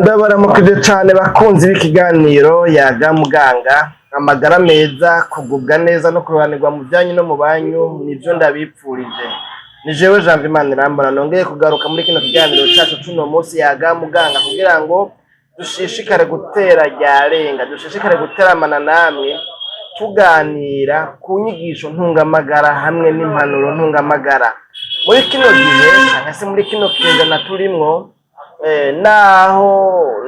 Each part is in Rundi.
Ndabaramukije cane bakunzi b'ikiganiro Yaga Muganga. Amagara meza, kugubwa neza no kuroranirwa mu vyanyu no mu banyu nivyo ndabipfurije. Ni jewe Janvier Manirambona nongeye kugaruka muri kino kiganiro cacu cuno munsi Yaga Muganga, kugira ngo dushishikare gutera ryarenga, dushishikare guteramana namwe, tuganira ku nyigisho ntungamagara hamwe n'impanuro ntungamagara. Muri kino gihe canke se muri kino kinjana turimwo, naho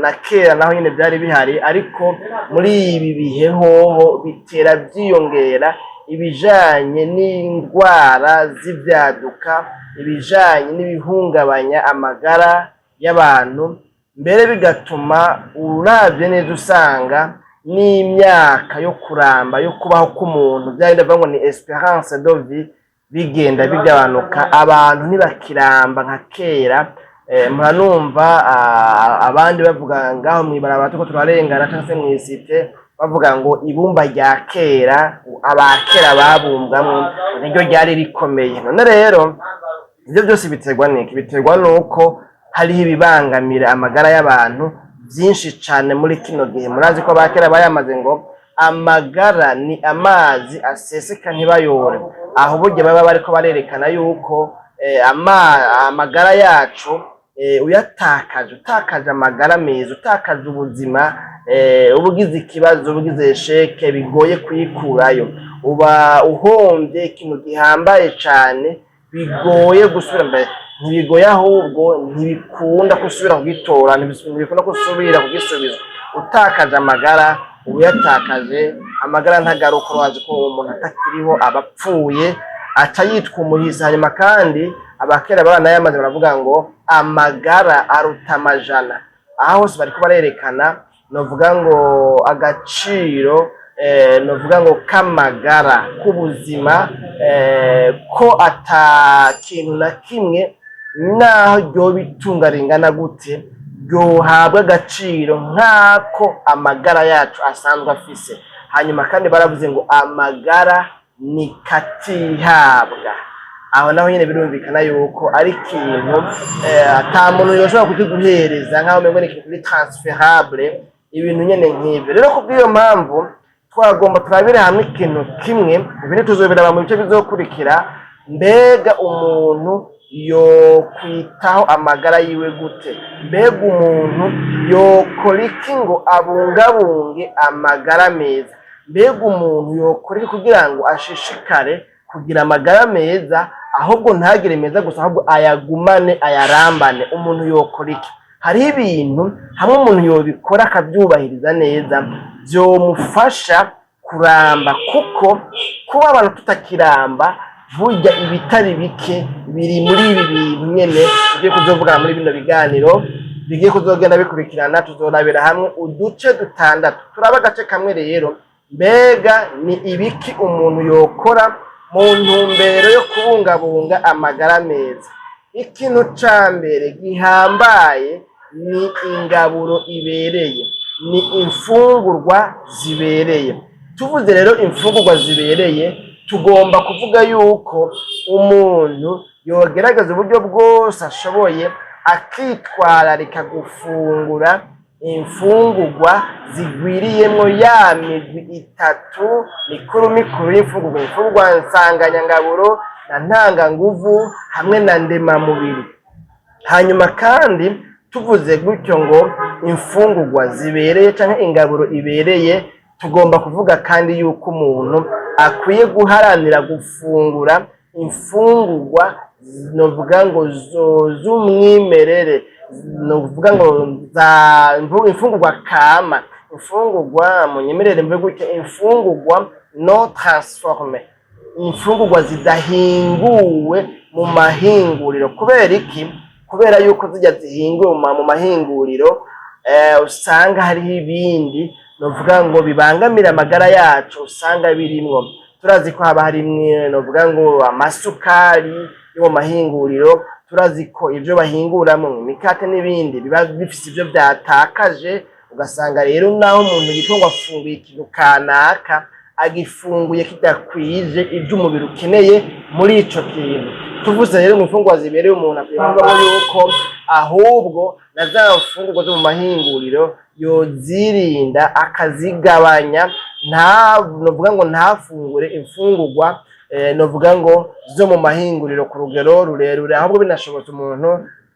na kera naho nyene vyari bihari, ariko muri ibi bihe hoho bitera vyiyongera ibijanye n'indwara z'ivyaduka, ibijanye n'ibihungabanya amagara y'abantu, mbere bigatuma uravye neza usanga n'imyaka yo kuramba, yo kubaho k'umuntu, vyabindi bavuga ngo ni espérance de vie, bigenda bigabanuka. Abantu ntibakiramba nka kera. Muranumva abandi bavuga ngaho mw'ibarabara turiko turarengana canke se mw'isite, bavuga ngo ibumba rya kera, abakera babumbwamwo, niryo ryari rikomeye. None rero ivyo byose biterwa n'iki? Biterwa nuko hariho ibibangamira amagara y'abantu vyinshi cane muri kino gihe. Murazi ko abakera bayamaze ngo amagara ni amazi aseseka ntibayore. Aho burya baba bariko barerekana yuko amagara yacu, uyatakaje, utakaje amagara meza, utakaje ubuzima, uba ugize ikibazo, uba ugize échec bigoye kuyikurayo, uba uhomvye ikintu gihambaye cane bigoye gusubira mbere. Ntibigoye, ahubwo ntibikunda gusubira kugitora, ntibikunda gusubira kugisubizwa. Utakaje amagara uba uyatakaje. Amagara ntagaruka. Urazi ko umuntu atakiriho aba apfuye, aca yitwa umuhisi. Hanyuma kandi abakera baranayamaze, baravuga ngo amagara aruta amajana. Aha hose bariko barerekana, novuga ngo, agaciro, novuga ngo k'amagara, k'ubuzima, ko ata kintu na kimwe, naho ryoba itunga ringana gute, ryohabwa agaciro nk'ako amagara yacu asanzwe afise. Hanyuma kandi baravuze ngo amagara ni katihabwa. Aho naho nyene birumvikana yuko ari ikintu ata muntu yoshobora kukiguhereza, nk'aho umengo ni ikintu kuri transférable, ibintu nyene nk'ivyo. Rero kubw'iyo mpamvu twagomba turabire hamwe ikintu kimwe, ibindi tuzobiraba mu bice bizokurikira. Mbega umuntu yokwitaho amagara yiwe gute? Mbega umuntu yokora iki ngo abungabunge amagara meza? Mbega umuntu yokora iki kugira ngo ashishikare kugira amagara meza, ahubwo ntagire meza gusa, ahubwo ayagumane, ayarambane? Umuntu yokora iki? Hariho ibintu hamwe umuntu yobikora akabyubahiriza neza vyomufasha kuramba, kuko kuba abantu tutakiramba, burya ibitari bike biri muri ibi bintu nyene tugiye kuzovugana muri bino biganiro bigiye kuzogenda bikurikirana. Tuzorabira hamwe uduce dutandatu. Turaba agace kamwe rero. Mbega ni ibiki umuntu yokora mu ntumbero yo kubungabunga amagara meza? Ikintu ca mbere gihambaye ni ingaburo ibereye, ni imfungurwa zibereye. Tuvuze rero imfungurwa zibereye, tugomba kuvuga yuko umuntu yogerageza uburyo bwose ashoboye akitwararika gufungura imfungurwa zigwiriyemwo ya migwi itatu mikuru mikuru y'imfungurwa: imfungurwa nsanganyangaburo na ntanganguvu hamwe na ndemamubiri. Hanyuma kandi tuvuze gutyo ngo imfungurwa zibereye canke ingaburo ibereye, tugomba kuvuga kandi yuko umuntu akwiye guharanira gufungura imfungurwa, novuga ngo z'umwimerere, novuga ngo za imfungurwa kama, imfungurwa, munyemerere mvuge gutya, imfungurwa non transformées, imfungurwa zidahinguwe mu mahinguriro. Kubera iki? Kubera yuko zirya zihinguwe mu mahinguriro, usanga hariho ibindi, novuga ngo, bibangamira amagara yacu usanga birimwo. Turazi ko haba harimwo, novuga ngo, amasukari yo mu mahinguriro. Turazi ko ivyo bahinguramwo imikate n'ibindi biba bifise ivyo vyatakaje. Ugasanga rero naho umuntu yitwa ngo afunguye ikintu kanaka, agifunguye kidakwije ivyo umubiri ukeneye muri ico kintu. Tuvuze rero mu mfungurwa zibereye, umuntu akwiye kuvugamo yuko ahubwo na za mfungurwa zo mu mahinguriro yozirinda, akazigabanya. Nta novuga ngo ntafungure imfungurwa novuga ngo zo mu mahinguriro ku rugero rurerure, ahubwo binashobotse umuntu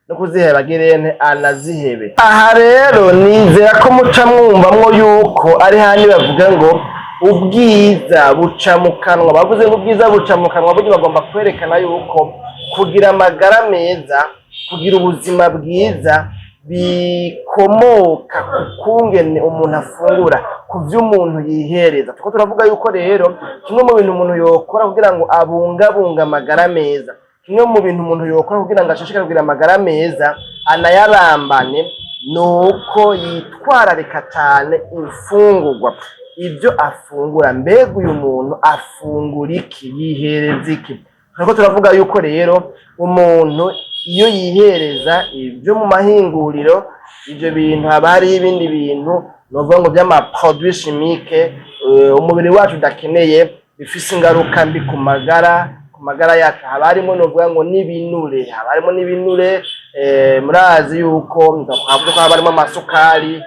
no kuziheba girene anazihebe. Aha rero nizera ko muca mwumvamwo yuko ari handi bavuga ngo ubwiza buca mu kanwa. Bavuze ngo ubwiza buca mu kanwa, burya bagomba kwerekana yuko kugira amagara meza, kugira ubuzima bwiza, bikomoka ku kungene umuntu afungura, ku vyo umuntu yihereza. Tuko turavuga yuko rero kimwe mu bintu umuntu yokora kugira ngo abungabunge amagara meza, kimwe mu bintu umuntu yokora kugira ngo ashishikare kugira amagara meza anayarambane, ni uko yitwararika cyane imfungurwa, ibyo afungura. Mbega uyu muntu afungura iki? Yihereza iki? Turiko turavuga yuko rero umuntu iyo yihereza ibyo mu mahinguriro, ibyo bintu haba hariho ibindi bintu novuga ngo by'ama produits chimiques umubiri wacu udakeneye, bifise ingaruka mbi ku magara yacu. Haba harimo novuga ngo n'ibinure, haba harimo n'ibinure. Murazi yuko twavuze ko haba harimo amasukari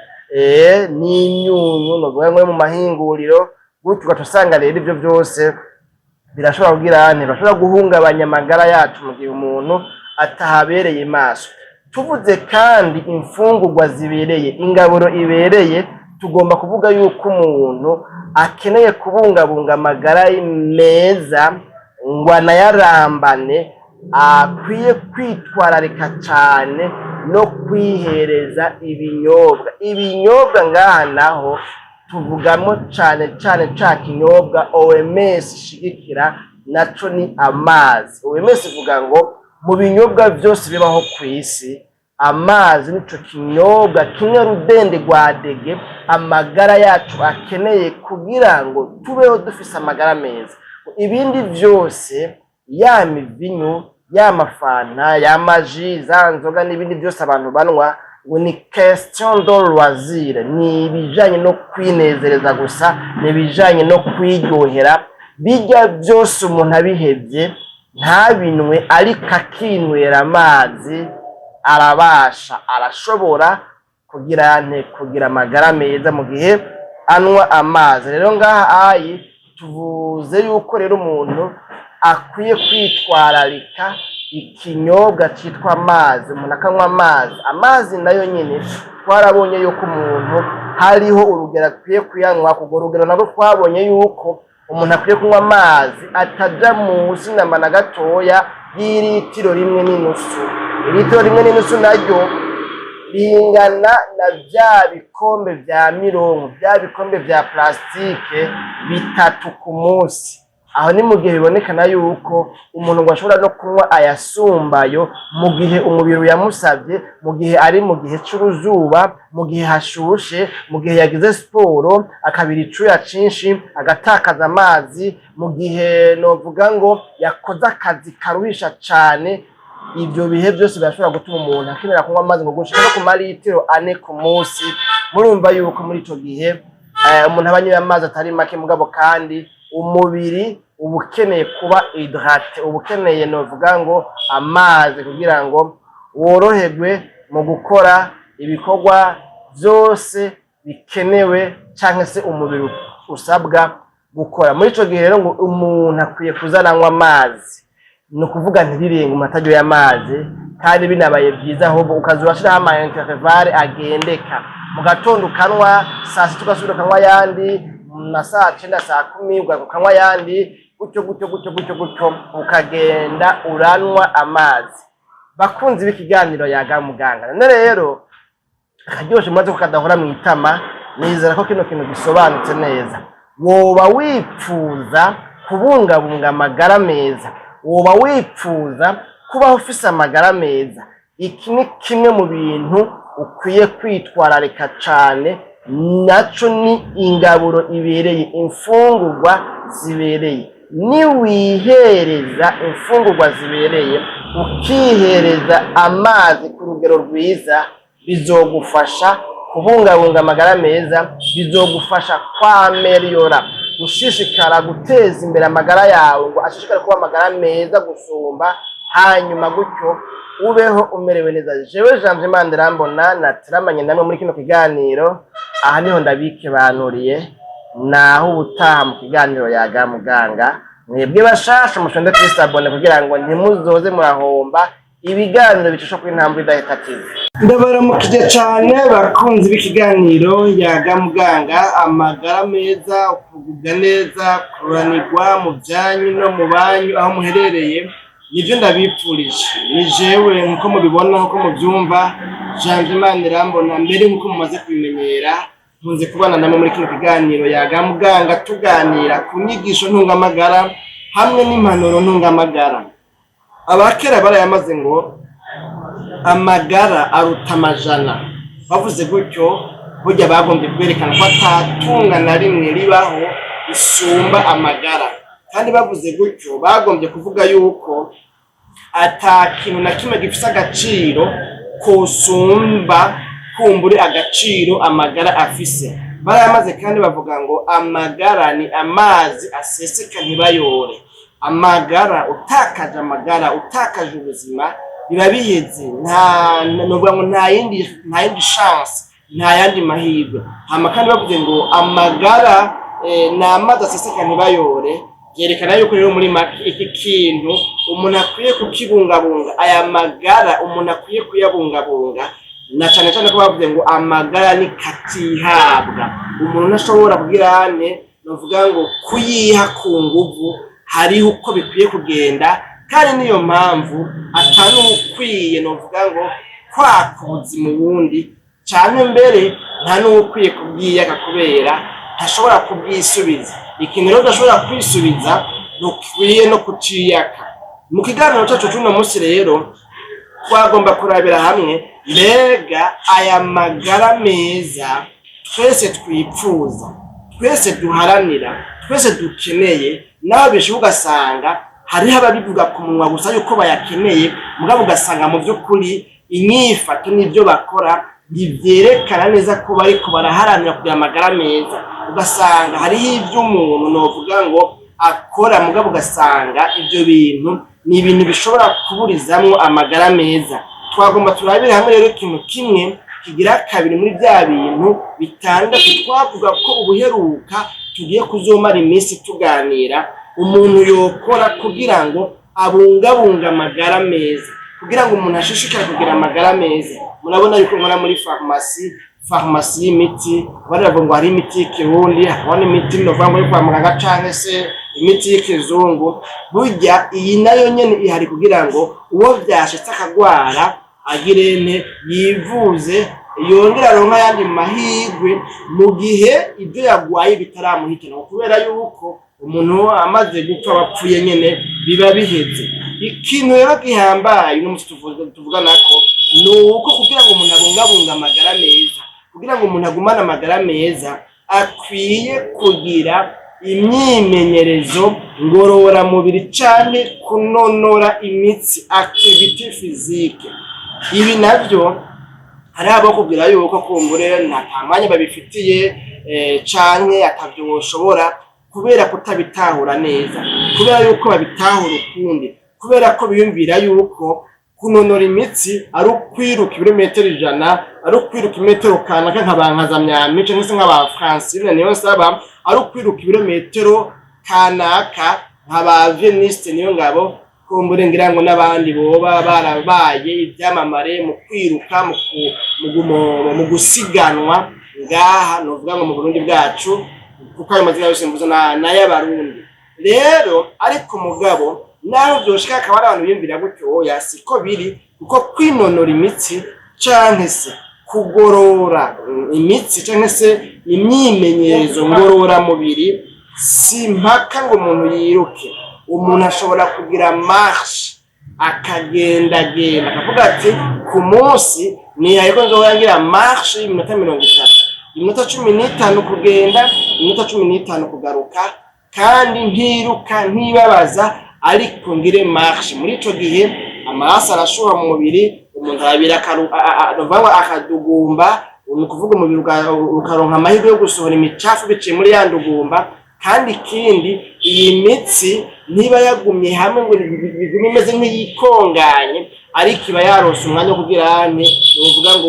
n'imyunyu novuga ngo yo mu mahinguriro. Gutyo ugaca usanga rero ibyo byose birashobora kugira ntibashobora guhungabanya amagara yacu mu gihe umuntu atahabereye maso. Tuvuze kandi imfungurwa zibereye, ingaburo ibereye, tugomba kuvuga yuko umuntu akeneye kubungabunga amagara meza ngo anayarambane, akwiye kwitwararika cyane no kwihereza ibinyobwa. Ibinyobwa ngaha naho tuvugamo cane cane ca kinyobwa OMS ishigikira, naco ni amazi. OMS ivuga ngo mu binyobwa vyose bibaho kw'isi, amazi nico kinyobwa kimwe rudende rwa dege amagara yacu akeneye kugira ngo tubeho dufise amagara meza. Ibindi vyose, ya mivinyu, ya mafanta, ya ma jus, za nzoga n'ibindi byose abantu banywa, ngo ni question de loisir, ni ibijanye no kwinezereza gusa, ni ibijanye no kwiryohera. Bijya byose umuntu abihevye, ntabinwe, ariko akinywera amazi, arabasha, arashobora kugira nte? Kugira amagara meza mu gihe anywa amazi. Rero ngaha ayi tuvuze yuko rero umuntu akwiye kwitwararika ikinyobwa citwa amazi, umuntu akanywa amazi. Amazi nayo nyene twarabonye yuko umuntu hariho urugero akwiye kuyanywa. Kurwo rugero nabwo twabonye yuko umuntu akwiye kunywa amazi ataja munsi namba na gatoya y'iritiro 1.5. Iritiro 1.5 naryo ringana na vya bikombe vya mirongo, vya bikombe vya plastique bitatu ku munsi. Aho ni mu gihe bibonekana yuko umuntu ngo ashobora no kunywa ayasumbayo mu gihe umubiri uyamusabye, mu gihe ari mu gihe c'uruzuba, mu gihe hashushe, mu gihe yagize siporo akabira icuya cinshi agatakaza amazi, mu gihe novuga ngo yakoze akazi karuhisha cane. Ivyo bihe byose birashobora gutuma umuntu akenera kunywa amazi ngo gushika no ku maritiro 4 ku munsi. Murumva yuko muri ico gihe umuntu aba anyoye amazi atari make, mugabo kandi umubiri uba ukeneye kuba hydraté, uba ukeneye novuga ngo amazi kugira ngo woroherwe mu gukora ibikorwa vyose bikenewe canke se umubiri usabwa gukora. Muri ico gihe rero ngo umuntu akwiye kuza aranywa amazi, ni ukuvuga ntirirenge umuntu atanyoye amazi. Kandi binabaye vyiza ahubwo ukaza urashiraho ama intervalle agendeka: mu gatondo ukanywa, saa sita ugasubira ukanywa ayandi, na saa cenda, saa kumi ukanywa ayandi, gutyo gutyo gutyo gutyo gutyo, ukagenda uranywa amazi. Bakunzi b'ikiganiro Yaga Muganga, none rero akaryoshe mumaze ko kadahora mw'itama. Nizera ko kino kintu gisobanutse neza. Woba wipfuza kubungabunga amagara meza, woba wipfuza kubaho ufise amagara meza, iki ni kimwe mu bintu ukwiye kwitwararika cane, naco ni ingaburo ibereye, imfungurwa zibereye. Niwihereza imfungurwa zibereye, ukihereza amazi ku rugero rwiza, bizogufasha kubungabunga amagara meza, bizogufasha kw'améliorer, gushishikara guteza imbere amagara yawe ngo ashishikare kuba amagara meza gusumba. Hanyuma gutyo ubeho umerewe neza. Jewe Janvier Manirambona nateramanye namwe muri kino kiganiro. Aha niho ndabikebanuriye, naho ubutaha mu kiganiro Yaga Muganga. Mwebwe bashasha, mushonde kuri s'abonner kugira ngo ntimuzoze murahomba ibiganiro bicisha kuri Intambwe Idahita TV. Ndabaramukije cane bakunzi b'ikiganiro Yaga Muganga. Amagara meza, kugubwa neza, kururanirwa mu vyanyu no mu banyu aho muherereye, nivyo ndabipfurije. Ni jewe, nkuko mubibona, nkuko muvyumva, Janvier Manirambona. Mbere, nkuko mumaze kubimenyera, nkunze kubana namwe muri kino kiganiro Yaga Muganga, tuganira ku nyigisho ntungamagara hamwe n'impanuro ntungamagara. Abakera barayamaze ngo amagara aruta amajana. Bavuze gutyo, burya bagombye kwerekana ko atatunga na rimwe ribaho risumba amagara. Kandi bavuze gutyo, bagombye kuvuga yuko ata kintu na kimwe gifise agaciro kosumba kumbure agaciro amagara afise. Barayamaze kandi bavuga ngo amagara ni amazi aseseka ntibayore. Amagara, utakaje amagara, utakaje ubuzima, biba biheze. Nta novuga ngo nta yindi chance, nta yandi mahirwe. Hama kandi bavuze ngo amagara ni amazi aseseka ntibayore, byerekana yuko rero muri make iki kintu umuntu akwiye kukibungabunga. Aya magara umuntu akwiye kuyabungabunga, na cane cane ko bavuze ngo amagara ni katihabwa. Umuntu ntashobora kugira ane, novuga ngo kuyiha ku nguvu. Hariho uko bikwiye kugenda, kandi niyo mpamvu atari ukwiye, novuga ngo kwaka ubuzima uwundi, canke mbere nta n'uwukwiye kubwiyaka, kubera ntashobora kubwisubiza. Ikintu rero udashobora kwisubiza, ntukwiye no kuciyaka. Mu kiganiro cacu c'uno munsi rero, twagomba kurabira hamwe mbega aya magara meza twese twipfuza, twese duharanira, twese dukeneye, naho bishuka ugasanga hariho ababivuga ku munwa gusa yuko bayakeneye, mugabo ugasanga mu by'ukuri inyifato n'ibyo bakora ntibyerekana neza ko bariko baraharanira kugira amagara meza. Ugasanga hariho ibyo umuntu, novuga ngo, akora, mugabo ugasanga ibyo bintu ni ibintu bishobora kuburizamwo amagara meza. Twagomba turabire hamwe rero ikintu kimwe kigira kabiri muri bya bintu bitandatu twavuga ko ubuheruka tugiye kuzomara iminsi tuganira, umuntu yokora kugira ngo abungabunge amagara meza, kugira ngo umuntu ashishikare kugira amagara meza. Murabona yuko nkora muri farumasi y'imiti. Abandi bavuga ngo hari imiti y'ikirundi, hakaba n'imiti novuga ngo yo kwa muganga, canke se imiti y'ikizungu. Burya iyi nayo nyene ihari kugira ngo uwo vyashitse akagwara agirene yivuze, yongere aronke ayandi mahirwe mu gihe ibyo yagwaye bitaramuhitana, kubera yuko umuntu amaze gupfa aba apfuye nyene, biba biheze. Ikintu rero gihambaye uno munsi tuvugana ko ni uko kugira ngo umuntu abungabunge amagara meza, kugira ngo umuntu agumane amagara meza, akwiye kugira imyimenyerezo ngororamubiri canke kunonora imitsi, activité physique. Ibi navyo hariho abo kubwira yuko kumbure nta mwanya babifitiye, canke atavyo boshobora, kubera kutabitahura neza, kubera yuko babitahura ukundi, kubera ko biyumvira yuko kunonora imitsi ari ukwiruka ibirometero 100, ari ukwiruka imetero kanaka nka ba Nkazamyami canke se nka ba Francine Niyonsaba, ari ukwiruka ibirometero kanaka nka ba Veniste Niyongabo, kumbure ngira ngo n'abandi boba barabaye ivyamamare mu kwiruka, mu gusiganwa ngaha, novuga ngo mu Burundi bwacu, kuko ayo mazina yose mvuze n'ay'Abarundi rero. Ariko mugabo naho vyoshika akaba ari abantu biyumvira gutyo, oya, siko biri, kuko kwinonora imitsi canke se kugorora imitsi canke se imyimenyerezo ngororamubiri si mpaka ngo umuntu yiruke. Umuntu ashobora kugira marche, akagendagenda, akavuga ati ku munsi nihaye ko nzohora ngira marche y'iminota 30, iminota 15 kugenda, iminota 15 kugaruka, kandi ntiruka, ntibabaza, ariko ngire marche. Muri ico gihe amaraso arashuha mu mubiri, umuntu arabira, novuga ngo akadugumba, ni ukuvuga umubiri ukaronka amahirwe yo gusohora imicafu biciye muri ya ndugumba. Kandi ikindi, iyi mitsi ntiba yagumye hamwe ngo bigume imeze nk'iyikonganye, ariko iba yaronse umwanya wo kugira ane, ni ngo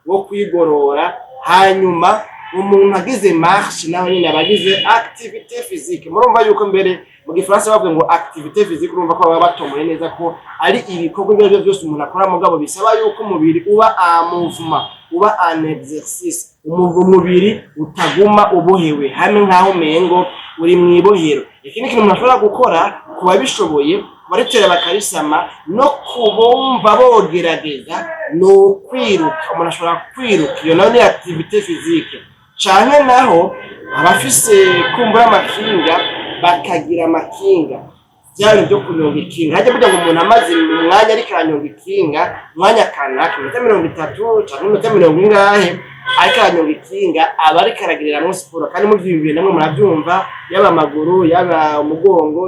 wo kwigorora. Hanyuma umuntu agize marche naho nyine aba agize activité physique. Murumva yuko mbere mu Gifaransa bavuga ngo activité physique, urumva ko baba batomoye neza ko ari ibikorwa ibyo aribyo byose umuntu akora, mugabo bisaba yuko umubiri uba en mouvement, uba en exercice, umubiri utaguma ubohewe hamwe nk'aho umengo uri mu ibohero. Ikindi kintu umuntu ashobora gukora, ku babishoboye, baritera bakarisama, no kubumva bogerageza, ni ukwiruka. Umuntu ashobora kwiruka, iyo nayo ni activité physique. Canke naho abafise kumbura amakinga, bakagira amakinga, bya bintu byo kunyonga ikinga. Hajya burya ngo umuntu amaze umwanya ariko aranyonga ikinga, umwanya kanaka, iminota 30 canke iminota mirongo ingahe ariko aranyonga ikinga, aba ariko aragiriramwo siporo. Kandi muvyiyumviye namwe muravyumva, yaba amaguru, yaba umugongo,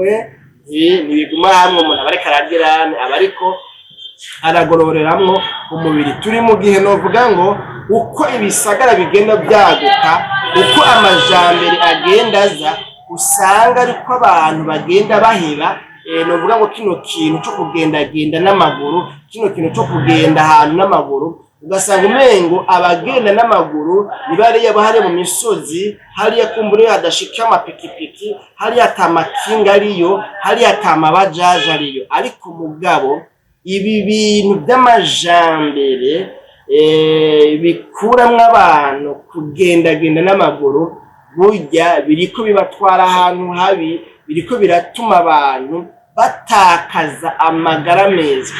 ntibiguma hamwe. Umuntu aba ariko aragira, aba ariko aragororeramwo umubiri. Turi mu gihe novuga ngo uko ibisagara bigenda byaguka, uko amajambere agenda aza, usanga ariko abantu bagenda baheba, novuga ngo kino kintu co kugendagenda n'amaguru, kino kintu co kugenda ahantu n'amaguru. Ugasanga umengo abagenda n'amaguru ni bariya bahari mu misozi hariya, kumbure hadashika amapikipiki, hariya ata makinga ariyo, hariya ata mabajaje ariyo. Ariko mugabo ibi bintu by'amajambere bikuramwo abantu kugendagenda n'amaguru, burya biriko bibatwara ahantu habi, biriko biratuma abantu batakaza amagara meza.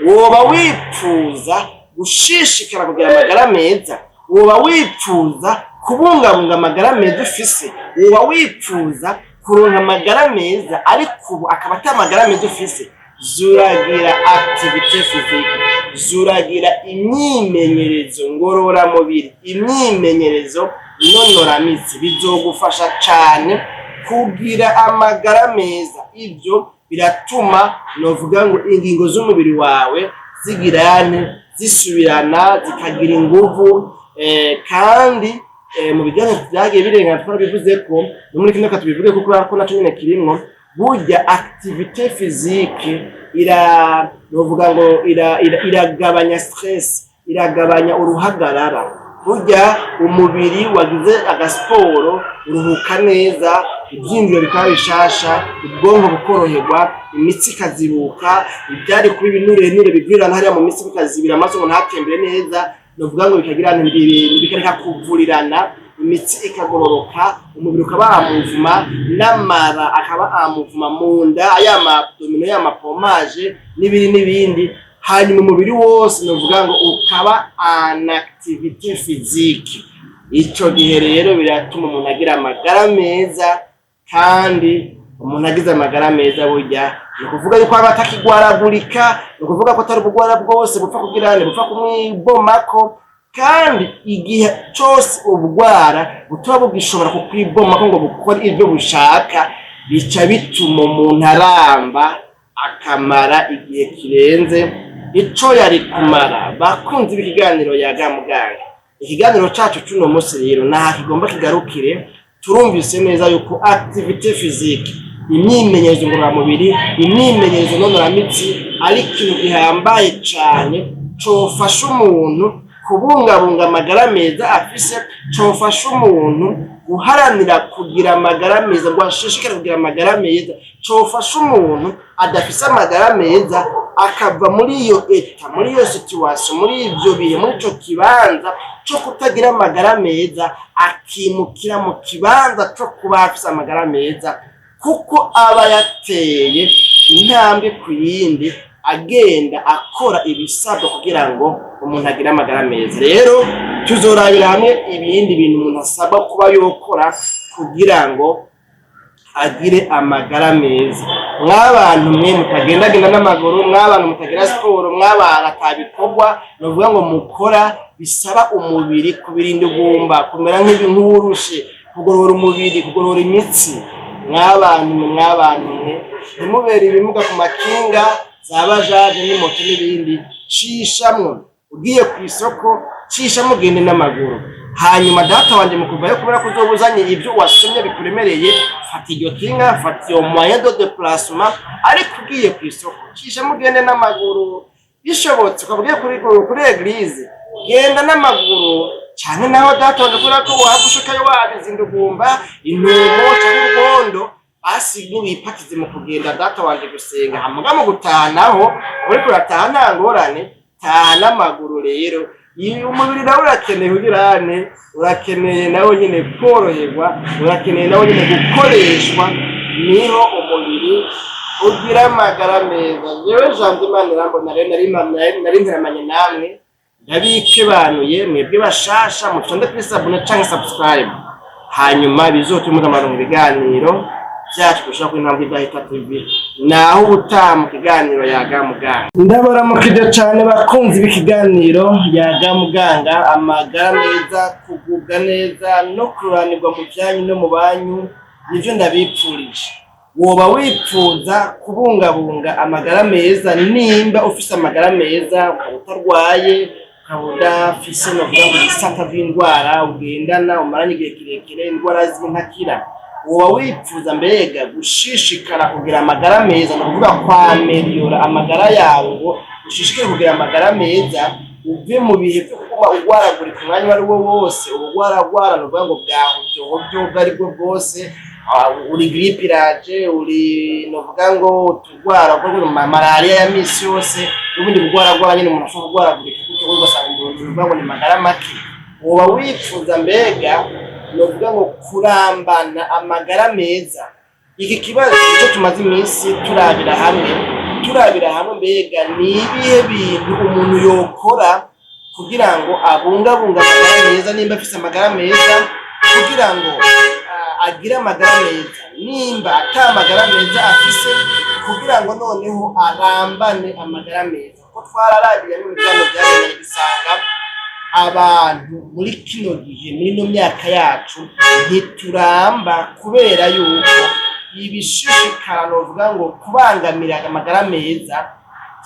Woba wipfuza gushishikara kugira amagara meza, woba wipfuza kubungabunga amagara meza ufise, woba wipfuza kuronka amagara meza, ariko ubu akaba ata amagara meza ufise, zuragira activité physique, zuragira imyimenyerezo ngororamubiri, imyimenyerezo inonoramitsi. Bizogufasha cane kugira amagara meza. Ivyo biratuma, novuga ngo, ingingo z'umubiri wawe zigirane, zisubirana, zikagira inguvu. Kandi mu biganiro vyagiye birengana twarabivuze ko no muri kino tubivuge, kuko ko naco nyene kirimwo. Burya activité physique ira, novuga ngo iragabanya stress, iragabanya uruhagarara. Burya umubiri wagize agasiporo uruhuka neza, ivyiyumviro bikaba bishasha, ubwonko bukoroherwa, imitsi ikazibuka, ivyari kuba ibinurenure bigwirirana hariya mu mitsi bikazibira amaraso ngo ntatembere neza, novuga ngo bikagira bikareka kuvurirana, imitsi ikagororoka, umubiri ukaba en mouvement, n'amara akaba en mouvement, mu nda ya ma abdominaux, ya ma pompage n'ibindi n'ibindi. Hanyuma umubiri wose, novuga ngo, ukaba en activité physique. Ico gihe rero biratuma umuntu agira amagara meza. Kandi umuntu agize amagara meza, burya ni ukuvuga yuko aba atakigwaragurika, ni ukuvuga ko atari ubugwara bwose bupfa kugira bupfa kumwibomako. Kandi igihe cose ubugwara butoba bugishobora kukwibomako ngo bukore ivyo bushaka, bica bituma umuntu aramba, akamara igihe kirenze ico yari kumara. Bakunzi b'ikiganiro Yaga Muganga, ikiganiro cacu c'uno musi rero naha kigomba kigarukire. Turumvise neza yuko activité physique, imyimenyerezo ngororamubiri, imyimenyerezo nonoramitsi, ari ikintu gihambaye cane cofasha umuntu kubungabunga amagara meza afise, cofasha umuntu guharanira kugira amagara meza, ngo ashishikare kugira amagara meza, cofasha umuntu adafise amagara meza akava muri iyo état, muri iyo situation, muri ivyo bihe, muri ico kibanza co kutagira amagara meza, akimukira mu kibanza co kuba afise amagara meza, kuko aba yateye intambwe ku yindi, agenda akora ibisabwa kugira ngo umuntu agire amagara meza. Rero tuzorabira hamwe ibindi bintu umuntu asabwa kuba yokora kugira ngo agire amagara meza. Mw'abantu mwe mutagendagenda n'amaguru, mw'abantu mutagira siporo, mw'abantu atabikorwa novuga ngo mukora bisaba umubiri kubirinda ugumba kumera nk'uwurushe, kugorora umubiri, kugorora imitsi, mw'abantu mwe, mw'abantu mwe, ntimubere ibimuga ku makinga, za bajaje n'imoto n'ibindi. Cishamwo, ugiye ku isoko, cishamwo ugende n'amaguru. Hanyuma data wanje, mu kuvayo, kubera ko uzoba uzanye ibyo wasomye bikuremereye, fata iryo kinga, fata iyo moyen de déplacement. Ariko ugiye ku isoko, cisha mugende n'amaguru. Bishobotse ukaba ugiye kuri église, genda n'amaguru. Cyane naho data wanje, kubera ko waba ushikayo wabize indugumba, intumo canke urugondo, basi niwipakize mu kugenda, data wanje, gusenga. Hamuga mu gutaha naho, uriko urataha nta ngorane, taha n'amaguru. Rero iyo umubiri nawe urakeneye kugirane, urakeneye nawe nyine koroherwa, urakeneye nawe nyine gukoreshwa, niho umubiri ugira amagara meza. Jewe Jambo Imana irambona rero, nari nteramanye namwe, ndabikebanuye. Mwebwe bashasha, mutonde kuri s'abonner canke subscribe, hanyuma bizotuma muza mu ibiganiro byacu dushobora kuri Intambwe Idahita TV. Naho ubutaha mu kiganiro Yaga Muganga. Ndabaramukije cane bakunzi b'ikiganiro Yaga Muganga. Amagara meza, kugubwa neza no kururanirwa mu byanyu no mu banyu, nivyo ndabipfurije. Woba wipfuza kubungabunga amagara meza, nimba ufise amagara meza, ukaba utarwaye, ukaba udafise, novuga ngo, ibisata vy'indwara ugendana umaranye igihe kirekire, indwara z'intakira, woba wipfuza mbega gushishikara kugira amagara meza, ni ukuvuga kw'améliorer amagara yawe, ngo ushishikare kugira amagara meza, uve mu bihe vyo kuguma ugwaragurika umwanya uwo ari wo wose, ubugwaragwara, ni ukuvuga ngo bwahuvyo ubwo ari bwo bwose, uri grippe iraje, uri, novuga ngo, utugwara bwo malariya ya misi yose n'ubundi bugwaragwara nyene umuntu ashobora kugwaragurika gutyo, ugasanga umuntu, uvuga ngo, ni magara make. Woba wifuza mbega, novuga ngo, kurambana amagara meza? Iki kibazo nicyo tumaze iminsi turabira hamwe. Mbega ni ibihe bintu umuntu yokora kugira ngo abungabunge amagara meza, nimba afise amagara meza, kugira ngo agire amagara meza, nimba ata amagara meza afise, kugira ngo noneho arambane amagara meza? Kuko twararabiye n'ibiganiro byabereye, dusanga abantu muri kino gihe, muri ino myaka yacu, ntituramba kubera yuko ibishishikara, novuga ngo kubangamira amagara meza,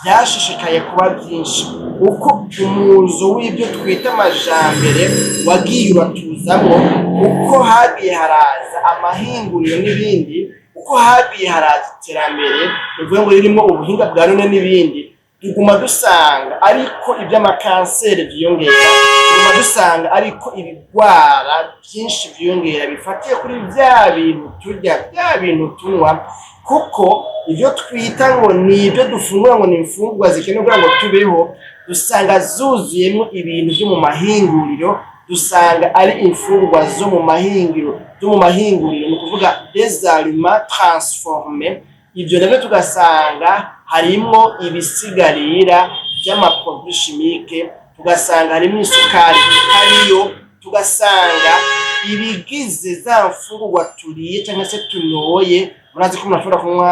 byashishikaye kuba byinshi. Uko umuzo w'ibyo twita amajambere wagiye uratuzamwo, uko hagiye haraza amahinguriro n'ibindi, uko hagiye haraza iterambere, bivuga ngo ririmo ubuhinga bwa none n'ibindi, tuguma dusanga ariko iby'amakanseri vyiyongera, tuguma dusanga ariko ibigwara byinshi vyiyongera bifatiye kuri vya bintu turya, bya bintu tunywa. Kuko ibyo twita ngo ni ibyo dufungura, ngo ni imfungurwa zikenewe kugira ngo tubeho, dusanga zuzuyemo ibintu byo mu mahinguriro, dusanga ari imfungurwa zo mu mahinguriro, ni ukuvuga des aliments transformés. Ibyo nabyo tugasanga harimwo ibisigarira by'ama produits chimiques, tugasanga harimo isukari itariyo, tugasanga ibigize za mfungurwa turiye cyangwa se tunyoye. Murazi ko umuntu ashobora kunywa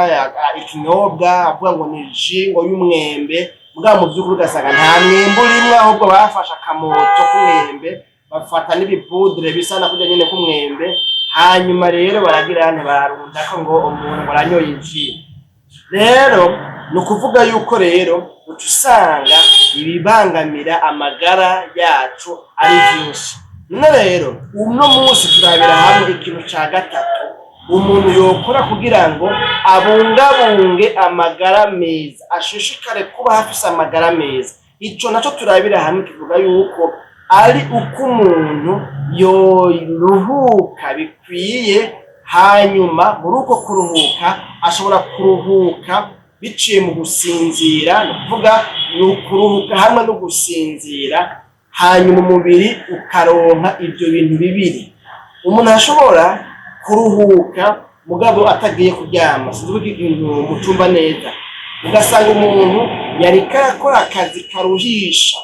ikinyobwa avuga ngo ni jus ngo y'umwembe, mugabo mu by'ukuri ugasanga nta mwembe urimwo, ahubwo bafashe akamoto k'umwembe, bafata n'ibipudre bisa na kurya nyene k'umwembe, hanyuma rero baragira nti bararunda ko ngo umuntu ngo aranyoye jus. Rero ni ukuvuga yuko rero uca usanga ibibangamira amagara yacu ari byinshi. None rero uno munsi turabira hamwe ikintu ca gatatu umuntu yokora kugira ngo abungabunge amagara meza, ashishikare kuba afise amagara meza. Ico naco turabira hamwe kivuga yuko ari uko umuntu yoruhuka bikwiye. Hanyuma muri uko kuruhuka, ashobora kuruhuka biciye mu gusinzira, ni ukuvuga ni ukuruhuka hamwe no gusinzira, hanyuma umubiri ukaronka ibyo bintu bibiri. Umuntu ashobora kuruhuka mugabo atagiye kuryama. Sinzi ko ikintu mucumba neza. Ugasanga umuntu yariko arakora akazi karuhisha,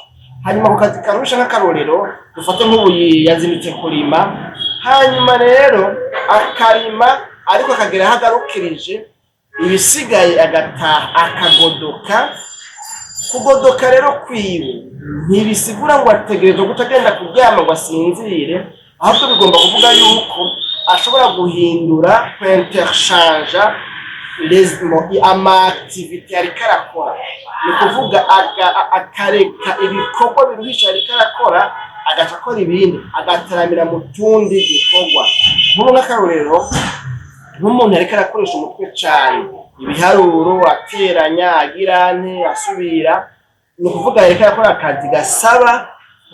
hanyuma ako kazi karuhisha, nk'akarorero dufate nk'ubu yazindutse kurima, hanyuma rero akarima ariko akagera aho agarukirije, ibisigaye agataha akagodoka. Kugodoka rero kwiwe ntibisigura ngo ategerezwa guca agenda kuryama ngo asinzire, ahubwo bigomba kuvuga yuko ashobora guhindura, kw'interchanger ama activités yariko arakora, ni ukuvuga akareka ibikorwa biruhisha yariko arakora, Agaca akora ibindi, agataramira mu tundi dukorwa. Nk'ubu nk'akarorero, nk'umuntu yariko arakoresha umutwe cane, ibiharuro, ateranya, agira ante, asubira, ni ukuvuga yariko arakora akazi gasaba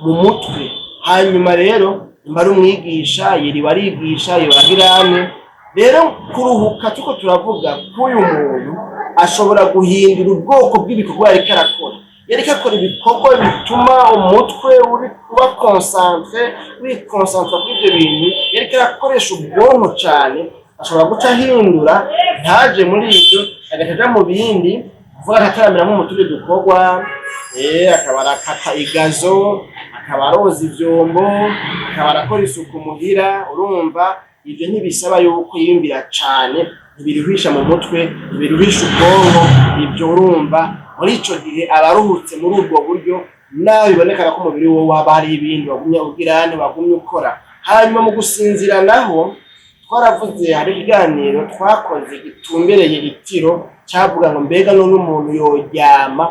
mu mutwe. Hanyuma rero nimba ari umwigisha, yiriwe arigisha, yiriwe agira ante. Rero kuruhuka turiko turavuga k'uyu muntu ashobora guhindura ubwoko bw'ibikorwa yariko arakora. Yariko akora ibikorwa bituma umutwe uri uba concentré, wiconcentra kuri ivyo bintu, yariko arakoresha ubwonko cane, ashobora guca ahindura, ntaje muri ivyo, agaca aja mu bindi, kuvuga agataramira nko mu tundi dukorwa, akaba arakata igazon, akaba aroza ivyombo, akaba arakora isuku muhira. Urumva ivyo ntibisaba yuko yiyumvira cane, ntibiruhisha mu mutwe, ntibiruhisha ubwonko. Ivyo urumva muri ico gihe aba aruhutse muri ubwo buryo, naho biboneka ko umubiri wiwe waba hariho ibindi wagumye ugira ante, wagumye ukora. Hanyuma mu gusinzira naho twaravuze, hari ikiganiro twakoze gitumbereye itiro, cavuga ngo mbega none umuntu yoryama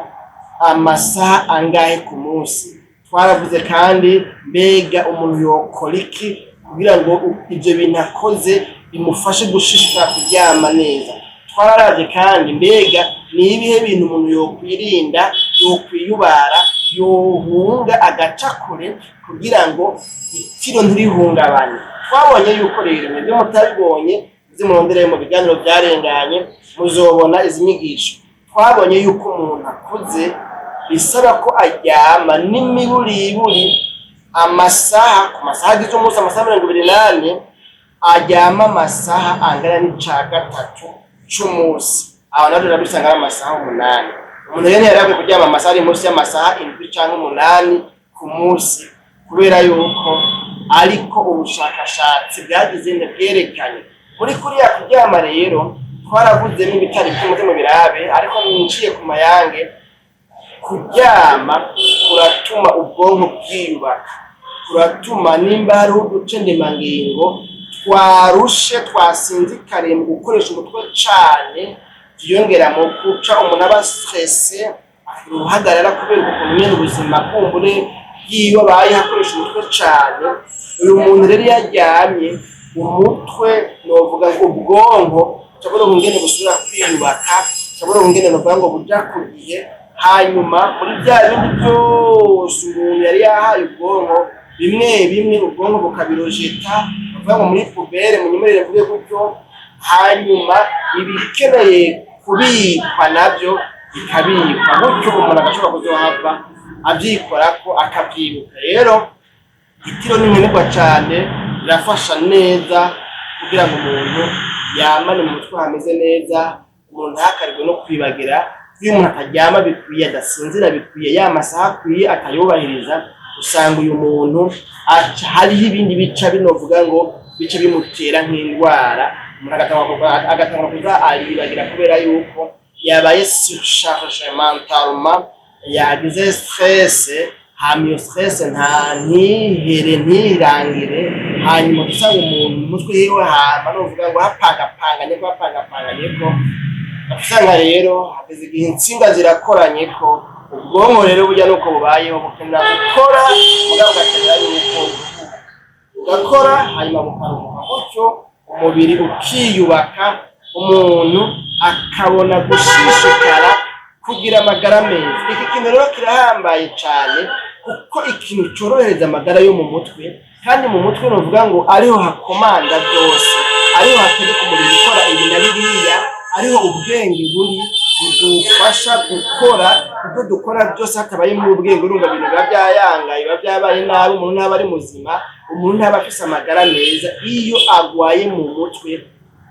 amasaha angahe ku munsi? Twaravuze kandi mbega umuntu yokora iki kugira ngo ivyo bintu akoze bimufashe gushishikara kuryama neza? Twararavye kandi mbega ni ibihe bintu umuntu yokwirinda, yokwiyubara, yohunga agaca kure kugira ngo itiro ntirihungabane. Twabonye yuko rero mwebwe mutabibonye, muze murondere mu biganiro vyarenganye, muzobona izi nyigisho. Twabonye yuko umuntu akuze bisaba ko aryama n'imiburiburi amasaha, ku masaha agize umunsi, amasaha 24, aryama amasaha angana n'ica gatatu c'umunsi. Aho navyo dusanga ari amasaha 8. Umuntu rero ntiyari akwiye kuryama amasaha ari munsi y'amasaha 7 canke 8 ku munsi, kubera yuko ariko ubushakashatsi bwagize bwerekanye. Muri kuriya kuryama rero twaravuzemo ibitari bimwe, mu birabe, ariko nciye ku mayange, kuryama kuratuma ubwonko bwiyubaka, kuratuma nimba hariho uduce ndemangingo twarushe, twasinzikariye mu gukoresha umutwe cane, vyiyongera mu guca umuntu aba stressé, akagira uruhagarara kubera ukuntu nyene ubuzima kumbure bwiwe abayeho akoresha umutwe cane. Uyu muntu rero iyo aryamye, umutwe, novuga ngo ubwonko buca buronka ingene busubira kwiyubaka, buca buronka ingene, novuga ngo buja ku gihe. Hanyuma muri vya bindi vyose umuntu yari yahaye ubwonko, bimwe bimwe ubwonko bukabirejeta, bavuga ngo muri poubelle, munyemerere mvuge gutyo. Hanyuma ibikeneye kubikwa navyo bikabikwa, gutyo umuntu agashobora kuzohava avyikorako, akavyibuka. Rero itiro ni nkenerwa cane, rirafasha neza kugira ngo umuntu yamane mu mutwe hameze neza, umuntu ntakarirwe no kwibagira. Iyo umuntu ataryama bikwiye, adasinzira bikwiye, ya masaha akwiye atayubahiriza, usanga uyu muntu hariho ibindi bica binovuga ngo bica bimutera nk'indwara. Umuntu agatangura kuza aribagira kubera yuko yabaye surchargé mentalement, yagize stress. Hama iyo stress nta ntihere, ntirangire. Hanyuma usanga umuntu mu mutwe yiwe hama novuga ngo hapangapanganye ko hapangapanganye ko, usanga rero hageze igihe intsinga zirakoranye ko ubwonko. Rero burya nuko bubayeho, bukenera gukora, mugabo bugakenera yuko bugakora hanyuma bukaruhuka, gutyo umubiri ukiyubaka, umuntu akabona gushishikara kugira amagara meza. Iki kintu rero kirahambaye cane, kuko ikintu corohereza amagara yo mu mutwe, kandi mu mutwe novuga ngo ariho hakomanda byose, ariho hategeka umubiri gukora ibi na biriya, ariho ubwenge buri budufasha gukora ibyo dukora byose. Hatabayemo ubwenge, urumva ibintu biba byayangaye, biba byabaye nabi, umuntu ntaba ari muzima, umuntu ntaba afise amagara meza. Iyo agwaye mu mutwe,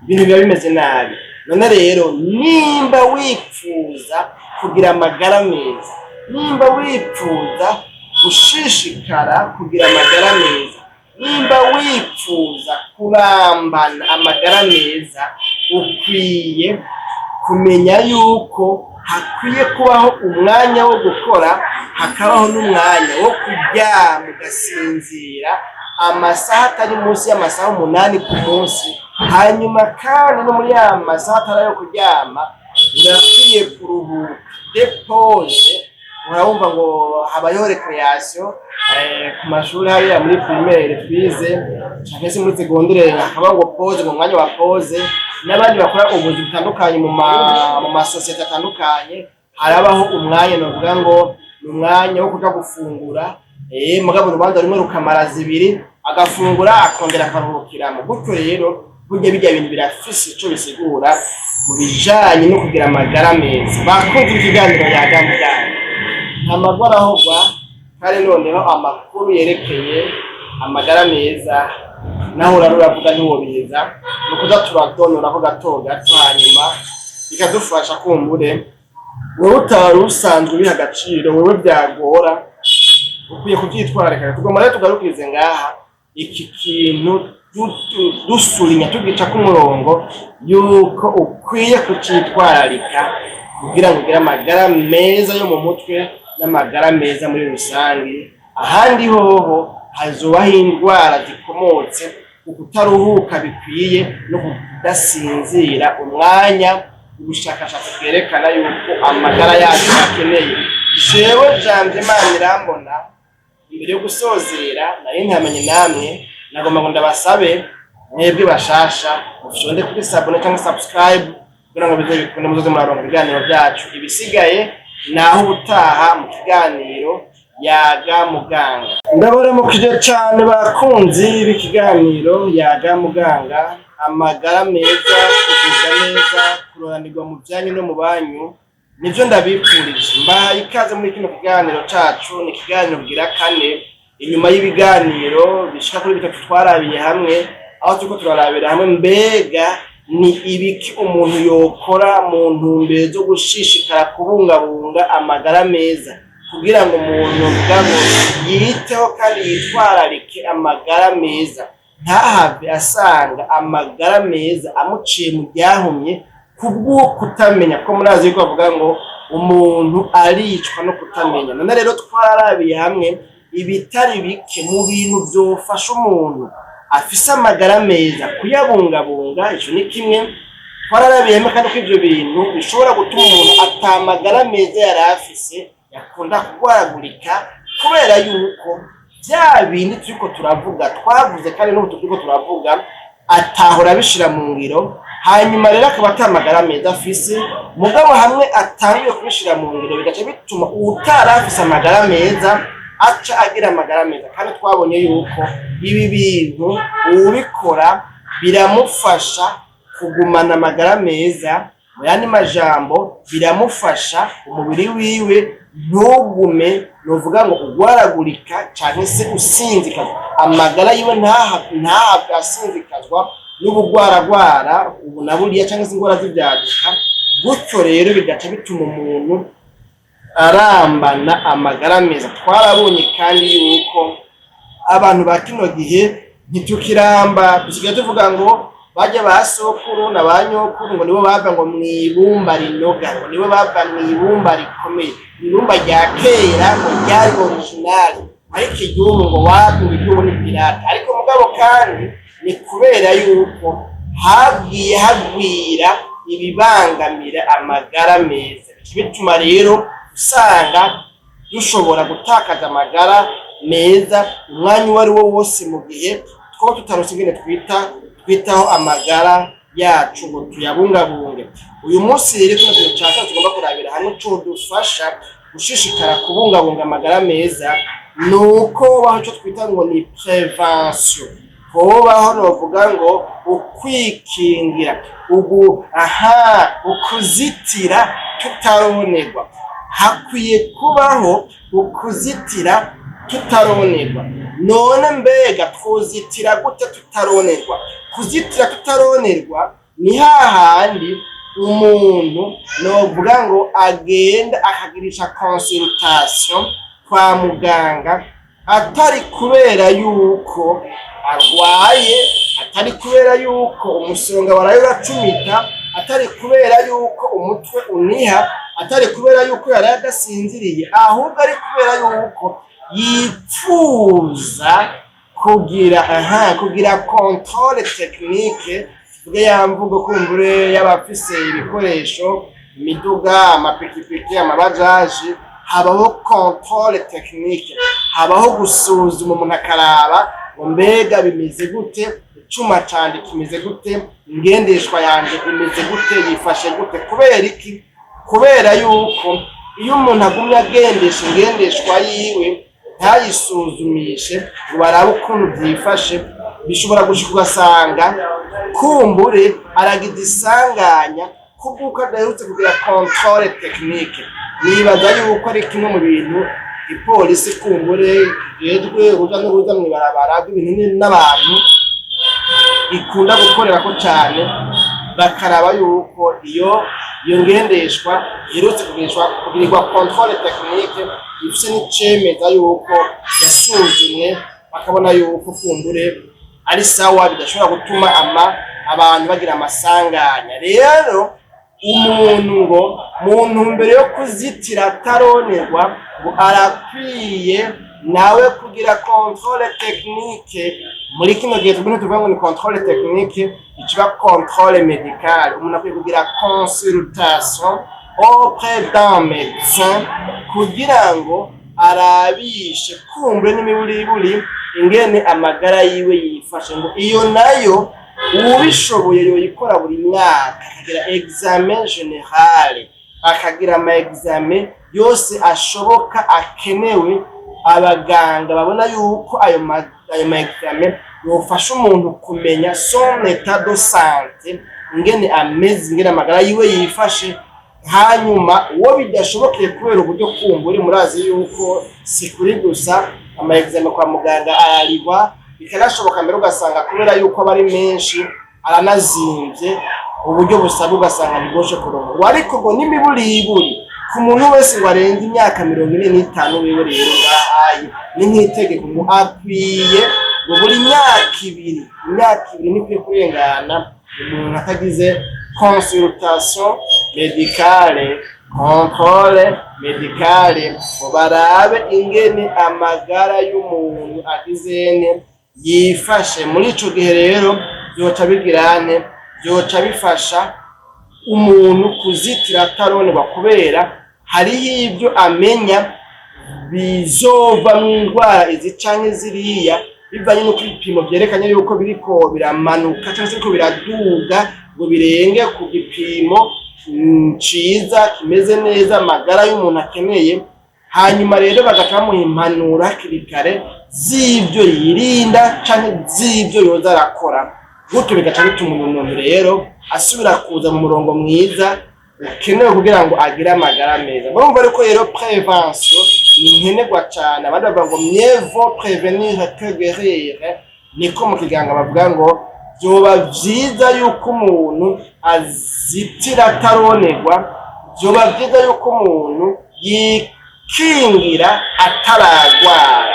ibintu biba bimeze nabi. None rero nimba wipfuza kugira amagara meza, nimba wipfuza gushishikara kugira amagara meza, nimba wipfuza kurambana amagara meza, ukwiye kumenya yuko hakwiye kubaho umwanya wo gukora, hakabaho n'umwanya wo kuryama ugasinzira amasaha atari munsi y'amasaha 8 ku munsi. Hanyuma kandi no muri ya masaha atari ayo kuryama, urakwiye kuruhuka, des pauses. Murabumva ngo habayeho récréation ku mashuri hariya muri primaire twize canke se muri secondaire, hakaba ngo pause, mu mwanya wa pause, n'abandi bakora ubuzi butandukanye mu masosiyete atandukanye, harabaho umwanya novuga ngo ni umwanya wo kuja gufungura, mugabo urubanza rumwe rukamara zibiri, agafungura akongera akaruhukiramo. Gutyo rero burya bijya bintu birafise ico bisigura mu bijanye no kugira amagara meza. Bakunze ikiganiro Yaga Muganga, nta magwara ahogwa, kandi noneho amakuru yerekeye amagara meza naho urara uravuga ntiwobiheza. Ni ukuza turadonora gato gato, hanyuma bikadufasha. Kumbure wowe utari usanzwe ubiha agaciro, wewe byagora, ukwiye kubyitwararika. Tugomba rero tugarukirize ngaha iki kintu, dusurinya tugica k'umurongo yuko ukwiye kucitwararika kugira ngo ugire amagara meza yo mu mutwe n'amagara meza muri rusange. Ahandi hoho hazobaho indwara zikomotse ku kutaruhuka bikwiye no kudasinzira umwanya ubushakashatsi bwerekana yuko amagara yacu akeneye. Jewe Jambo Imana irambona, imbere yo gusozera nari ntamenye namwe, nagomba ngo ndabasabe mwebwe bashasha mufyonde kuri s'abonner cyangwa subscribe kugira ngo bize bikunde muzoze muraronka ibiganiro byacu. Ibisigaye naho ubutaha mu kiganiro Yaga Muganga. Ndabaramukije cane bakunzi b'ikiganiro Yaga Muganga. Amagara meza, kugubwa neza, kuroranirwa mu byanyu no mu banyu, nivyo ndabipfurije. Mbahaye ikaze muri kino kiganiro cacu. Ni ikiganiro bwira kane inyuma y'ibiganiro bishika kuri bitatu twarabiye hamwe, aho turiko turarabira hamwe mbega ni ibiki umuntu yokora mu ntumbero zo gushishikara kubungabunga amagara meza, kugira ngo umuntu avuga ngo yiteho kandi yitwararike amagara meza, ntahave asanga amagara meza amuciye mu ryahumye kubwo kutamenya. Ko murazi yuko bavuga ngo umuntu aricwa no kutamenya. None rero twararabiye hamwe ibitari bike mu bintu vyofasha umuntu afise amagara meza kuyabungabunga. Ico ni kimwe. Twararabiye hamwe kandi ko ivyo bintu bishobora gutuma umuntu atamagara meza yari afise yakunda kurwaragurika, kubera yuko vya bindi turiko turavuga, twavuze kandi n'ubu turiko turavuga, atahora abishira mu ngiro. Hanyuma rero akaba atamagara meza afise, mugabo hamwe atanguye kubishira mu ngiro bigaca bituma uwutari afise amagara meza aca agira amagara meza. Kandi twabonye yuko ibi bintu uwubikora biramufasha kugumana amagara meza. Mu yandi majambo, biramufasha umubiri wiwe ntugume nuvuga ngo ugwaragurika canke se usinzikazwa, amagara yiwe ntahave asinzikazwa n'ubugwaragwara ubu na buriya canke se ingwara z'ivyaduka. Gutyo rero bigaca bituma umuntu arambana amagara meza. Twarabonye kandi yuko abantu ba kino gihe ntitukiramba. Dusigaye tuvuga ngo bajya ba sokuru na ba nyokuru ngo nibo bava ngo mw'ibumba rinoga, ngo nibo bava mw'ibumba rikomeye, ibumba rya kera ngo ryari original, ariko iry'ubu ngo wapi, ngo iry'ubu ni pirate. Ariko mugabo kandi ni kubera yuko hagiye hagwira ibibangamira amagara meza, bituma rero usanga dushobora gutakaza amagara meza umwanya uwo ari wo wose, mu gihe twaba tutaronse ingene twitaho amagara yacu ngo tuyabungabunge. Uyu munsi rero kino kintu ca kane tugomba kurabira hamwe codufasha gushishikara kubungabunga amagara meza, ni uko hobaho ico twita ngo ni prévention. Hobaho novuga ngo ukwikingira, ugu aha ukuzitira tutaronerwa. Hakwiye kubaho ukuzitira tutaronerwa. None mbega twozitira gute tutaronerwa? Kuzitira tutaronerwa ni hahandi umuntu novuga ngo agenda akagirisha consultation kwa muganga atari kubera yuko arwaye, atari kubera yuko umusonga waraye uracumita, atari kubera yuko umutwe uniha, atari kubera yuko yaraye adasinziriye, ahubwo ari kubera yuko yipfuza kugira contrôle technique, tuvuge ya mvugo kumbure y'abafise ibikoresho, imiduga, amapikipiki, amabajaji. Habaho contrôle technique, habaho gusuzuma, umuntu akaraba ngo mbega bimeze gute, icuma canje kimeze gute, ingendeshwa yanje imeze gute, yifashe gute? Kubera iki? Kubera yuko iyo umuntu agumye agendesha ingendeshwa yiwe ntayisuzumishe ngo barabe ukuntu byifashe, bishobora gushika ugasanga kumbure aragize isanganya kubw'uko adaherutse kugira contrôle technique. Nibaza yuko ari kimwe mu bintu ipolisi kumbure kijejwe uruja n'uruza mw'ibarabara rw'ibintu n'abantu ikunda gukorerako cane, bakaraba yuko iyo ngendeshwa iherutse kugirirwa contrôle technique, ifise n'icemeza yuko yasuzumwe, bakabona yuko kumbure ari sawa, bidashobora gutuma abantu bagira amasanganya. Rero umuntu ngo mu ntumbero yo kuzitira ataronerwa, ngo arakwiye nawe kugira contrôle technique. Muri kino gihe tugomba tuvuga ngo ni contrôle technique, ikiba contrôle médicale. Umuntu akwiye kugira consultation auprès d'un médecin kugira ngo arabishe kumbure n'imiburiburi ingene amagara yiwe yifashe. Ngo iyo nayo uwubishoboye yoyikora buri mwaka, akagira examen général, akagira ama examen yose ashoboka akenewe, abaganga babona yuko ayo ma examen yofasha umuntu kumenya son état de santé, ingene ameze, ingene amagara yiwe yifashe. Hanyuma uwo bidashobokeye kubera uburyo, kumbure murazi yuko si kuri gusa ama examen kwa muganga ararigwa, bikanashoboka mbere ugasanga kubera yuko aba ari menshi aranazimvye, uburyo busabwa ugasanga ntibwoshe kuronka. Ariko ngo n'imiburiburi ku muntu wese ngo arenze imyaka 45 wiwe, rero ngahaye ni nk'itegeko ngo akwiye ngo buri myaka 2, imyaka 2 ntikwiye kurengana umuntu atagize consultation médicale, contrôle médicale, ngo barabe ingene amagara y'umuntu agizene yifashe. Muri ico gihe rero vyoca bigirane, vyoca bifasha umuntu kuzitira ataronerwa, kubera hariho ibyo amenya bizova mu ndwara izi canke ziriya, bivanye n'uko ibipimo vyerekanye yuko biriko biramanuka canke se biriko biraduga ngo birenge ku gipimo ciza kimeze neza amagara y'umuntu akeneye. Hanyuma rero bagaca bamuha impanuro hakiri kare z'ibyo yirinda canke z'ibyo yoza arakora, gutyo bigaca bituma uyu muntu rero asubira kuza mu murongo mwiza ukenewe kugira ngo agire amagara meza. Murumva ariko rero prévention ni nkenerwa cane. Abandi bavuga ngo mieux vaut prévenir que guérir, niko mu kiganga bavuga ngo vyoba vyiza yuko umuntu azitira ataronerwa, vyoba vyiza yuko umuntu yikingira ataragwara.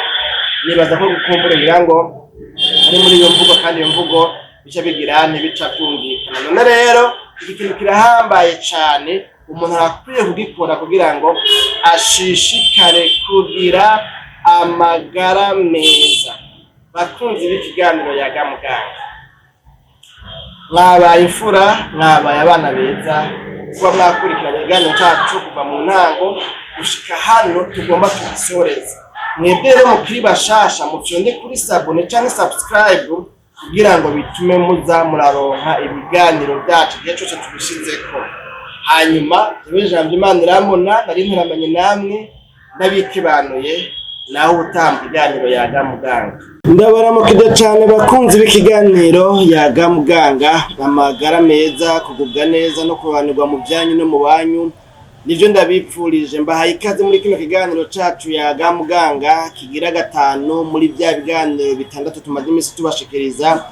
Nibaza ko gukumbura ngira ngo ari muri iyo mvugo, kandi iyo mvugo bica bigira ntibica byumvikana. None rero iki kintu kirahambaye cane, umuntu arakwiye kugikora kugira ngo ashishikare kugira amagara meza. Bakunzi b'ikiganiro Yaga Muganga, mwabaye imfura, mwabaye abana beza kuba mwakurikiranye ikiganiro cacu kuva mu ntango gushika hano tugomba tugisoreze. Mwebwe rero mukiri bashasha, mufyonde kuri s'abonner canke subscribe kugira ngo bitume muza muraronka ibiganiro byacu igihe cose tubishizeko. Hanyuma jewe Jambo Imana irambona, nari nteramanye namwe, ndabikibanuye naho ubutaha ikiganiro Yaga Muganga. Ndabaramukije cane bakunzi b'ikiganiro Yaga Muganga. Amagara meza, kugubwa neza no kubanirwa mu byanyu no mu banyu nivyo ndabipfurije. Mbahaye ikaze muri kino kiganiro cacu Yaga Muganga kigira gatanu muri bya biganiro 6 tumaze iminsi tubashikiriza,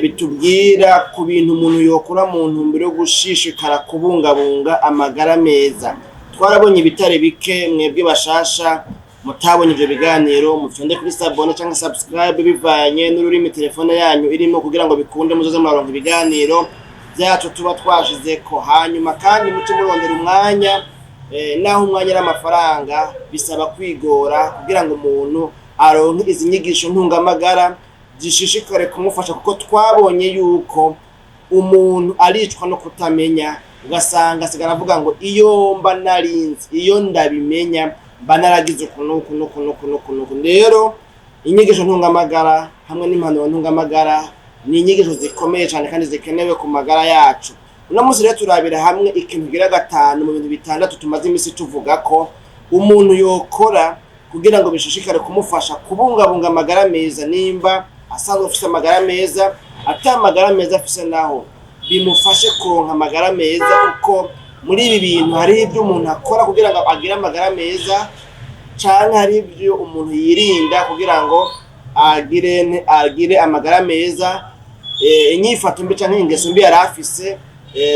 bitubwira ku bintu umuntu yokora mu ntumbero yo gushishikara kubungabunga amagara meza. Twarabonye ibitare bike. Mwebwe bashasha mutabonye ivyo biganiro, mufyonde kuri s'abonner canke subscribe bivanye n'ururimi telefone yanyu irimo, kugira ngo bikunde muzoze muraronka ibiganiro byacu tuba twashizeko. Hanyuma kandi muce murondera umwanya, naho umwanya ari amafaranga, bisaba kwigora kugira ngo umuntu aronke izi nyigisho ntungamagara zishishikare kumufasha, kuko twabonye yuko umuntu aricwa no kutamenya, ugasanga asigara avuga ngo iyo mba narinzi, iyo ndabimenya. Mba naragize uku n'uku n'uku n'uku n'uku n'uku. Rero inyigisho ntungamagara hamwe n'impanuro ntungamagara ni inyigisho zikomeye cyane kandi zikenewe ku magara yacu. Uno munsi rero turabira hamwe ikintu kigira gatanu mu bintu bitandatu tumaze iminsi tuvuga ko umuntu yokora kugira ngo bishishikare kumufasha kubungabunga amagara meza, nimba asanzwe afise amagara meza, ata amagara meza afise naho bimufashe kuronka amagara meza, kuko muri ibi bintu hari ibyo umuntu akora kugira ngo agire amagara meza, canke hari ibyo umuntu yirinda kugira ngo agire amagara meza. Inyifato mbi canke ingeso mbi yari afise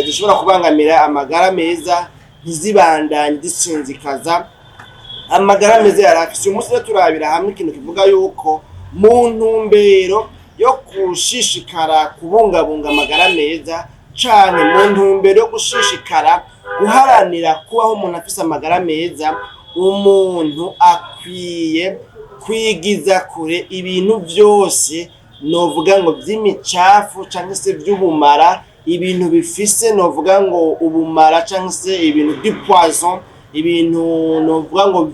zishobora kubangamira amagara meza ntizibandanye zisinzikaza amagara meza yari afise. Uyu munsi rero turabira hamwe ikintu kivuga yuko mu ntumbero yo gushishikara kubungabunga amagara meza, canke mu ntumbero yo gushishikara guharanira kubaho umuntu afise amagara meza, umuntu akwiye kwigiza kure ibintu vyose novuga ngo vy'imicafu canke se vy'ubumara, ibintu bifise novuga ngo ubumara canke se ibintu du poison, ibintu novuga ngo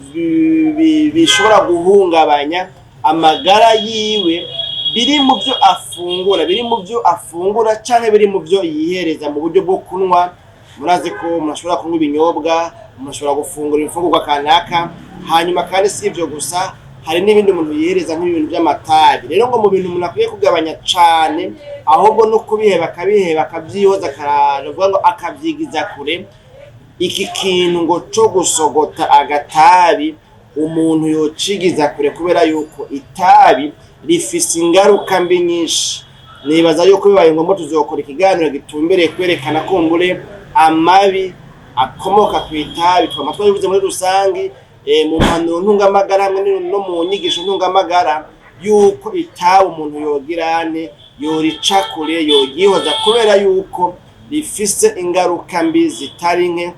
bishobora guhungabanya amagara yiwe, biri mu byo afungura, biri mu byo afungura canke biri mu byo yihereza mu buryo bwo kunywa. Murazi ko umuntu ashobora kunywa ibinyobwa, umuntu ashobora gufungura imfungurwa kanaka. Hanyuma kandi si ivyo gusa, hari n'ibindi umuntu yihereza nk'ibintu by'amatabi. Rero ngo mu bintu umuntu akwiye kugabanya cane, ahubwo no kubiheba akabiheba, akavyihoza, akaravuga ngo akavyigiza kure, iki kintu ngo co gusogota agatabi umuntu yocigiza kure, kubera yuko itabi rifise ingaruka mbi nyinshi. Nibaza yuko bibaye ngombwa tuzokora ikiganiro gitumbereye kwerekana kumbure amabi akomoka ku itabi. Twama twabivuze muri rusangi mu mpanuro ntungamagara hamwe no mu nyigisho ntungamagara yuko itabi umuntu yogirane yorica kure, yoryihoza, kubera yuko rifise ingaruka mbi zitari nke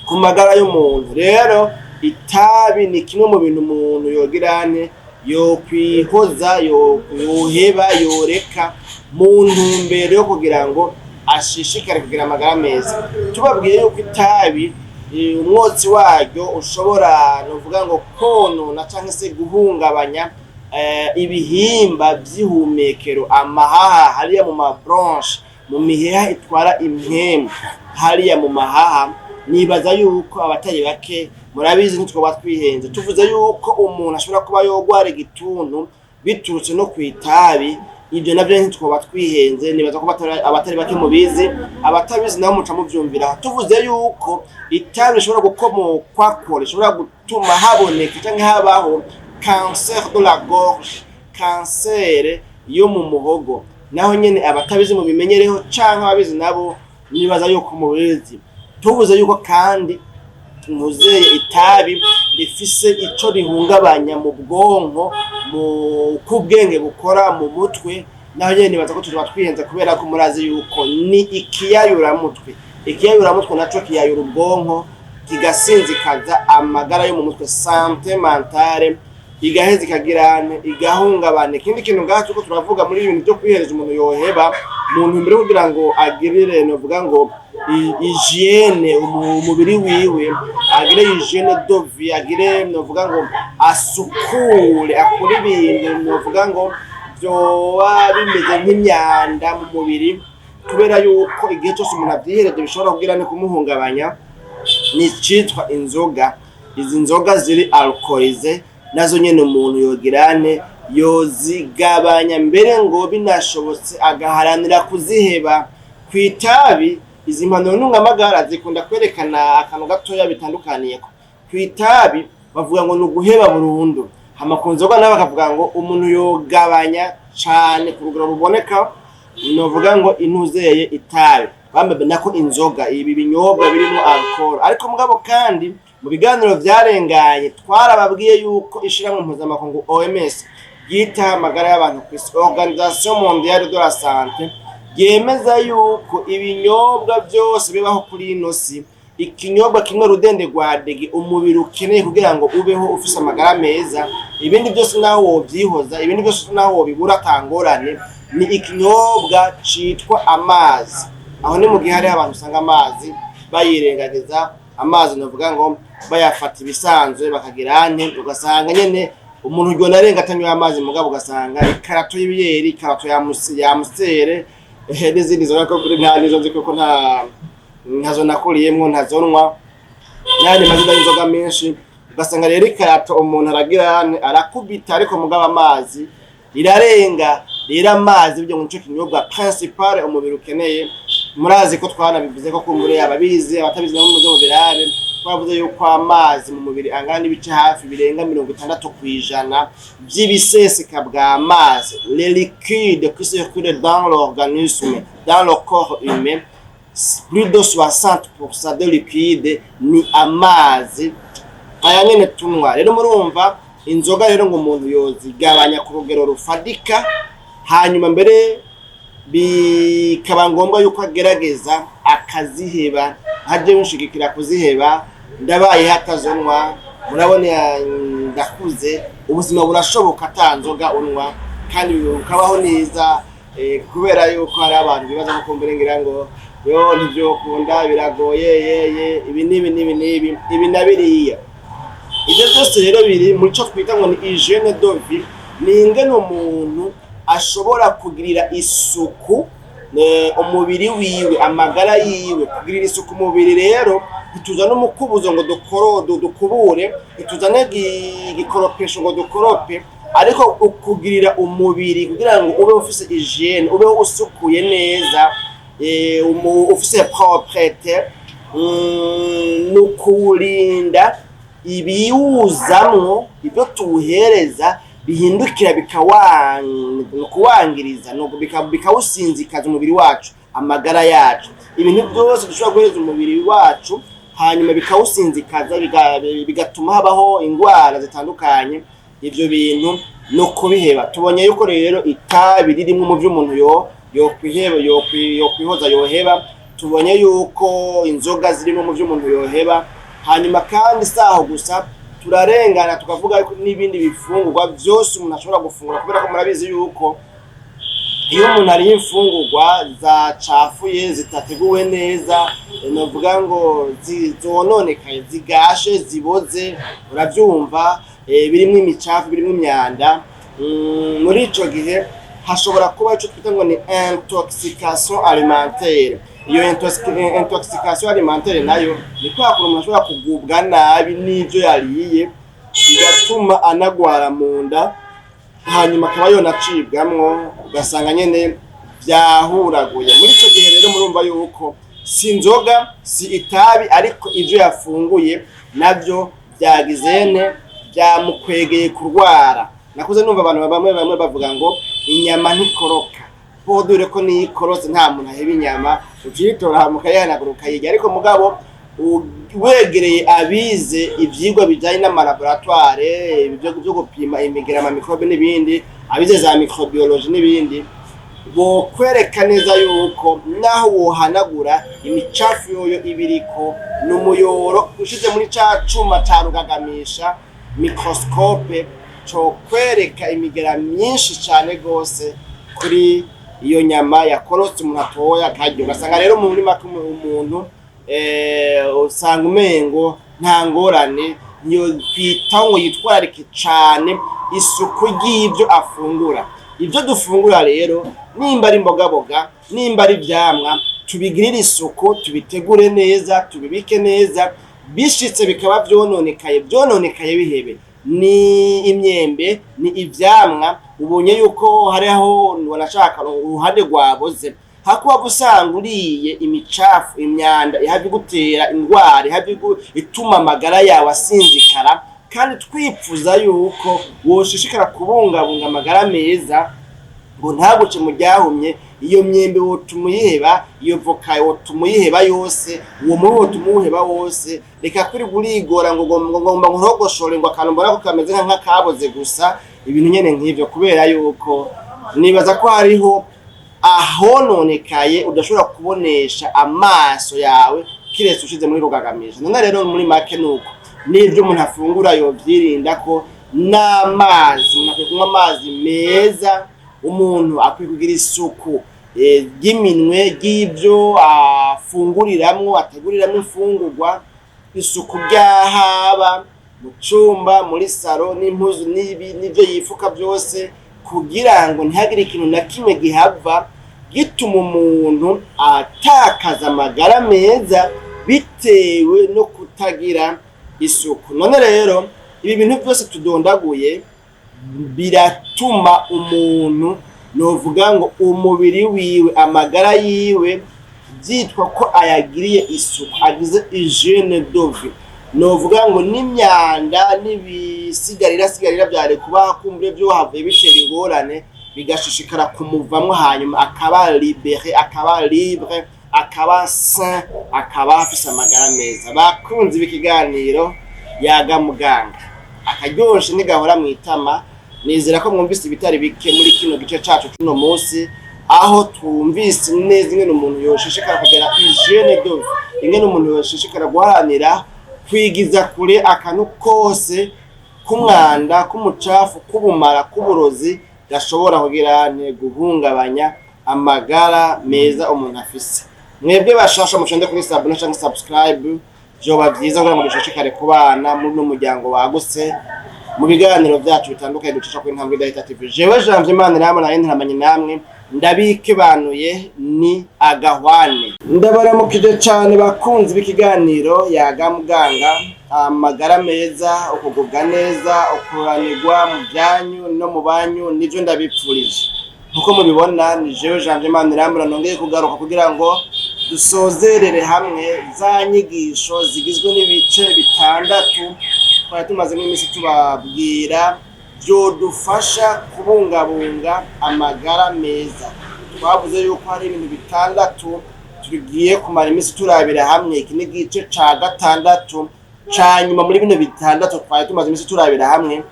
ku magara y'umuntu. Rero itabi ni kimwe mu bintu umuntu yogirane yokwihoza, yoheba, yoreka mu ntumbero yo kugira ngo ashishikare kugira amagara meza. Tubabwiye yuko itabi umwotsi waryo ushobora novuga ngo konona canke se guhungabanya ibihimba vy'ihumekero, amahaha, hariya mu mabronche, mu miheha itwara impwemu hariya mu mahaha. Nibaza yuko abatari bake murabizi, ntitwoba twihenze tuvuze yuko umuntu ashobora kuba yogwara igituntu biturutse no ku itabi. Ibyo navyo ntitwoba twihenze, nibaza ko abatari bake mubizi. Abatabizi nabo muca muvyumvira. Tuvuze yuko itabi rishobora gukomokwako, rishobora gutuma haboneka canke habaho cancer de la gorge, kansere yo mu muhogo, naho nyene abatabizi mubimenyereho, canke ababizi nabo nibaza yuko mubizi. Tuvuze yuko kandi muzeye itabi rifise ico rihungabanya mu bwonko, mu kubwenge bukora mu mutwe, naho nyene nibaza ko tuzoba twihenze, kubera ko murazi yuko ni ikiyayuramutwe. Ikiyayuramutwe naco kiyayura ubwonko, kigasinzikaza amagara yo mu mutwe, santé mentale igaheza ikagirane igahungabana. Ikindi kintu ngaha turiko turavuga muri ibintu byo kwihereza umuntu yoheba mu ntumbero yo kugira ngo agirire novuga ngo hygiène umubiri wiwe, agire hygiène de vie, agire novuga ngo asukure, akore ibintu novuga ngo vyoba bimeze nk'imyanda mu mubiri, kubera yuko igihe cyose umuntu avyihereje bishobora kugira no kumuhungabanya, ni icitwa inzoga. Izi nzoga ziri alcoolisées nazo nyene umuntu yogirane yozigabanya, mbere ngo binashobotse agaharanira kuziheba. Ku itabi, izi mpanuro ntungamagara zikunda kwerekana akantu gatoya bitandukaniyeko. Ku itabi bavuga ngo ni uguheba burundu, hama ku nzoga nabo bakavuga ngo umuntu yogabanya cane ku rugero ruboneka, novuga ngo intuzeye itabi bambe nako inzoga, ibi binyobwa birimo alcool. Ariko mugabo kandi mu biganiro vyarenganye twarababwiye yuko ishirahamwe mpuzamakungu OMS ryitaho amagara y'abantu ku isi, Organisation Mondiale de la Santé, ryemeza yuko ibinyobwa vyose bibaho kuri ino si, ikinyobwa kimwe rudende rwa dege umubiri ukeneye kugira ngo ubeho ufise amagara meza, ibindi byose naho wovyihoza, ibindi byose naho wobibura atangorane, ni ikinyobwa citwa amazi. Aho ni mu gihe hariho abantu usanga amazi bayirengagiza. Amazi novuga ngo Bayafata ibisanzwe bakagira ante, ugasanga nyene umuntu ugona arenga atanywa amazi, mugabo ugasanga ikarato y'ibiyeri, ikarato ya Amstel, n'izindi nzoga ko nta nizo nzi, kuko nta ntazo nakuriyemwo, ntazonwa, n'ayandi mazina y'inzoga menshi. Ugasanga rero ikarato umuntu aragira arakubita, ariko mugabo amazi rirarenga. Rero amazi burya ngo nico kinyobwa principal umubiri ukeneye. Murazi ko twanabivuze ko kumbure ababizi, abatabizi nabo muze mubirabe. Twavuze yuko amazi mu mubiri angana n'ibice hafi birenga 60% vy'ibiseseka bw'amazi. Les liquides qui circulent dans l'organisme, dans le corps humain, plus de 60% de liquide ni amazi aya nyene tunywa. Rero murumva, inzoga rero ngo umuntu yozigabanya ku rugero rufadika, hanyuma mbere bikaba ngombwa yuko agerageza akaziheba. Nkaje nshigikira kuziheba, ndabaye hatazonwa. Murabona ndakuze, ubuzima burashoboka ata nzoga unywa kandi ukabaho neza, kubera yuko hari abantu bibaza ko kumbure ngira ngo yo ntivyokunda, biragoye, yeye ibi n'ibi n'ibi n'ibi ibi na biriya. Ivyo byose rero biri muri co twita ngo ni hygiène de vie, ni ingene umuntu ashobora kugirira isuku umubiri wiwe, amagara yiwe. Kugirira isuku umubiri rero, ntituzane umukubuzo ngo dukubure, ntituzane igikoropesho ngo dukorope, ariko ukugirira umubiri kugira ngo ube ufise hygiène, ube usukuye neza, ufise propreté, ni ukuwurinda ibiwuzamwo, ibyo tuwuhereza bihindukira kuwangiriza, bikawusinzikaza umubiri wacu, amagara yacu. Ibintu byose dushobora guhereza umubiri wacu hanyuma bikawusinzikaza, bigatuma habaho indwara zitandukanye, ivyo bintu no kubiheba. Tubonye yuko rero itabi ririmwo mu vy'umuntu yo yokwiheba, yokwihoza, yoheba. Tubonye yuko inzoga zirimo mu vy'umuntu yoheba. Hanyuma kandi saho gusa, turarengana tukavuga yuko n'ibindi bifungurwa vyose umuntu ashobora gufungura, kubera ko murabizi yuko iyo umuntu ariye imfungurwa zacafuye, zitateguwe neza, novuga ngo zononekaye, zigashe, ziboze, uravyumva, birimwo imicafu, birimwo imyanda, muri ico gihe hashobora kuba ico twita ngo ni intoxication alimentaire. Iyo intoxication alimentaire nayo ni kwa kuntu umuntu ashobora kugubwa nabi n'ivyo yariye, bigatuma anagwara mu nda, hanyuma akaba yonacibwamwo, ugasanga nyene vyahuraguye. Muri ico gihe rero murumva yuko si inzoga, si itabi, ariko ivyo yafunguye navyo vyagizene vyamukwegeye kurwara. Nakuze numva abantu bamwe bamwe bavuga ngo inyama ntikoroka, podure ko niyo ikorotse nta muntu aheba inyama, uciyitora hama ukayihanagura ukayirya. Ariko mugabo wegereye abize ivyigwa bijanye n'amalaboratoire ibyo byo gupima imigera, amamicrobe n'ibindi, abize za microbiologie n'ibindi, bokwereka neza yuko naho wohanagura, imicafu yoyo ibiriko ni umuyoro ushize muri ca cuma ca rugagamisha, microscope, cokwereka imigera myinshi cane gose kuri iyo nyama yakorotse umuntu atoya akarya. Ugasanga rero muri make umuntu usanga umengo nta ngorane, niyo kwitaho ngo yitwararike cane isuku ry'ibyo afungura. Ibyo dufungura rero, nimba ari imbogaboga, nimba ari ivyamwa, tubigirire isuku, tubitegure neza, tubibike neza. Bishitse bikaba vyononekaye, vyononekaye bihebe. Ni imyembe, ni ivyamwa, ubonye yuko hariho wanashaka uruhande rwaboze, hakuba usanga uriye imicafu, imyanda ihava igutera indwara, ihava ituma amagara yawe asinzikara. Kandi twipfuza yuko woshishikara kubungabunga amagara meza ngo ntaguce mu ryahumye, iyo myembe wotuma uyiheba, iyo voka wotuma uyiheba yose, uwo mubi wotuma uwuheba wose. Reka kwirirwa urigora ngo ngomba nkurogoshore ngo akantu mbona ko kameze nk'akaboze gusa, ibintu nyene nk'ivyo, kubera yuko nibaza ko hariho ahononekaye udashobora kubonesha amaso yawe kiretse ushize muri rugagamisha. None rero muri make nuko n'ivyo umuntu afungura yovyirinda, ko n'amazi umuntu akwiye kunywa amazi meza, umuntu akwiye kugira isuku ry'iminwe, ry'ibyo afunguriramwo, ateguriramwo imfungurwa. Isuku ry'ahaba mu cumba, muri salon, n'impuzu, n'ibi n'ivyo yifuka byose, kugira ngo ntihagire ikintu na kimwe gihava gituma umuntu atakaza amagara meza bitewe no kutagira isuku. None rero ibi bintu byose tudondaguye biratuma umuntu, novuga ngo umubiri wiwe, amagara yiwe, byitwa ko ayagiriye isuku, agize hygiène de vie. Novuga ngo n'imyanda n'ibisigarira sigarira byari kuba kumbure byo havuye bitera ingorane, bigashishikara kumuvamwo, hanyuma akaba libéré, akaba libre, akaba sain, akaba afise amagara meza. Bakunzi b'ikiganiro Yaga Muganga, akaryoshe ntigahora mu itama. Nizera ko mwumvise ibitari bike muri kino gice cacu cuno munsi, aho twumvise neza ingene umuntu yoshishikara kugira hygiène de vie, ingene umuntu yoshishikara guharanira kwigiza kure akantu kose k'umwanda, k'umucafu, k'ubumara, k'uburozi gashobora kugira guhungabanya amagara meza umuntu afise. Mwebwe bashasha, mushonde kuri s'abonner canke subscribe, vyoba vyiza kugira ngo dushishikare kubana muri uno muryango wagutse mu biganiro vyacu bitandukanye ducisha kuri Intambwe Idahita TV. Jewe Janvier Imana namwe nayo ntiramanye namwe, ndabikebanuye, ni agahwane. Ndabaramukije cane bakunzi b'ikiganiro Yaga Muganga. Amagara meza, ukugubwa neza, ukuranirwa mu byanyu no mu banyu, nivyo ndabipfurije. Nkuko mubibona, ni jewe Janvier Imana irambura, nongeye kugaruka kugira ngo dusozerere hamwe za nyigisho zigizwe n'ibice bitandatu twari tumazemo iminsi tubabwira vyodufasha kubungabunga amagara meza. Twavuze yuko hari ibintu bitandatu tugiye kumara iminsi turabira hamwe. Iki ni igice ca gatandatu ca nyuma muri bino bitandatu twari tumaze iminsi turabira hamwe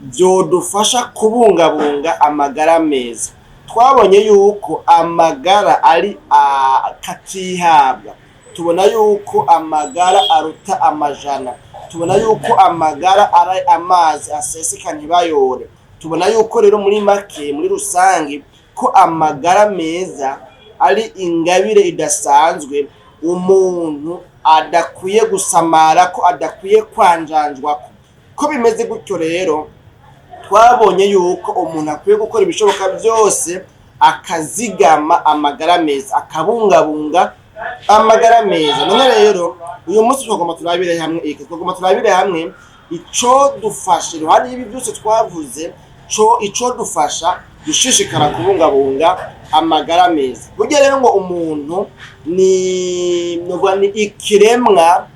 vyodufasha kubungabunga amagara meza. Twabonye yuko amagara ari akatihabwa, tubona yuko amagara aruta amajana, tubona yuko amagara ari amazi aseseka ntibayore, tubona yuko rero muri make, muri rusange, ko amagara meza ari ingabire idasanzwe umuntu adakwiye gusamara, ko adakwiye kwanjanjwako. Ko bimeze gutyo rero, twabonye yuko umuntu akwiye gukora ibishoboka byose akazigama amagara meza, akabungabunga amagara meza. None rero uyu munsi twagomba turabire hamwe iki? Twagomba turabire hamwe ico dufasha, iruhande y'ibi byose twavuze, co ico dufasha gushishikara kubungabunga amagara meza. Burya rero ngo umuntu ni, novuga, ni ikiremwa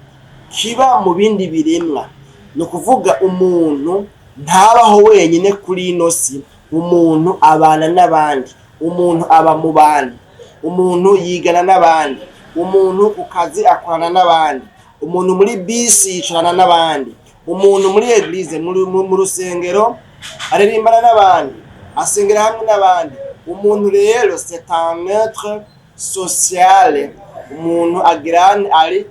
kiba mu bindi biremwa. Ni ukuvuga umuntu ntabaho wenyine kuri ino si. Umuntu abana n'abandi, umuntu aba mu bantu, umuntu yigana n'abandi, umuntu ku kazi akorana n'abandi, umuntu muri bisi yicarana n'abandi, umuntu muri église, mu rusengero aririmbana n'abandi, asengera hamwe n'abandi. Umuntu rero, c'est un être social. Umuntu agira ari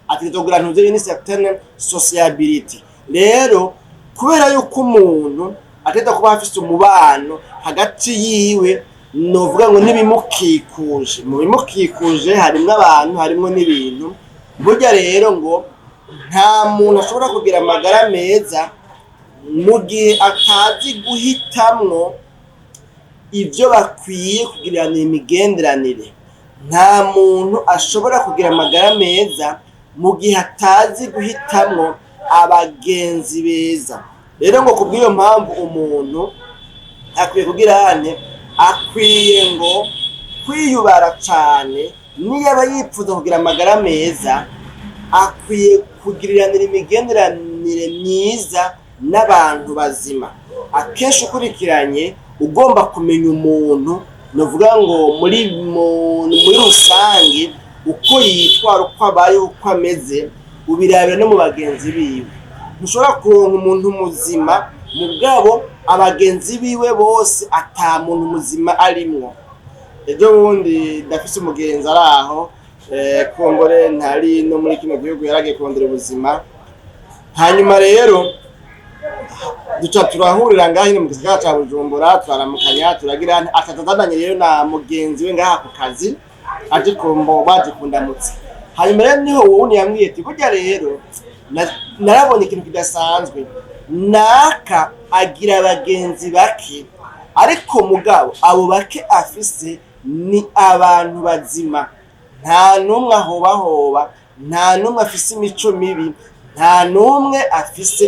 ategerezwa kugira ntuze une certaine sociability. Rero kubera yuko umuntu ategerezwa kuba afise umubano hagati yiwe, novuga ngo n'ibimukikuje, mu bimukikuje harimwo abantu, harimwo n'ibintu. Burya rero ngo nta muntu ashobora kugira amagara meza mu gihe atazi guhitamwo ibyo bakwiye kugiranira imigenderanire. Nta muntu ashobora kugira amagara meza mu gihe atazi guhitamwo abagenzi beza. Rero ngo kubw'iyo mpamvu umuntu akwiye kugira ane, akwiye ngo kwiyubara cane. Niyo aba yipfuza kugira amagara meza, akwiye kugiriranira imigenderanire myiza n'abantu bazima. Akenshi ukurikiranye, ugomba kumenya umuntu, nuvuga ngo muri rusange uko yitwara, uko abayeho, uko ameze, ubirabira no mu bagenzi biwe. Ntushobora kuronka umuntu muzima mugabo abagenzi biwe bose ata muntu muzima arimwo. Ejo bundi ndafise umugenzi ari aho, kumbure ntari no muri kino gihugu, yaragiye kurondera ubuzima. Hanyuma rero duca turahurira ngaho nyine mu gisagara ca Bujumbura, turaramukanya, turagira atazananye rero na mugenzi we ngaha ku kazi, aje kumbo baje kundamutsa. Hanyuma rero niho wowe yambwiye ati burya rero narabonye ikintu kidasanzwe, naka agira abagenzi bake, ariko mugabo abo bake afise ni abantu bazima, nta n'umwe ahobahoba, nta n'umwe afise imico mibi, nta n'umwe afise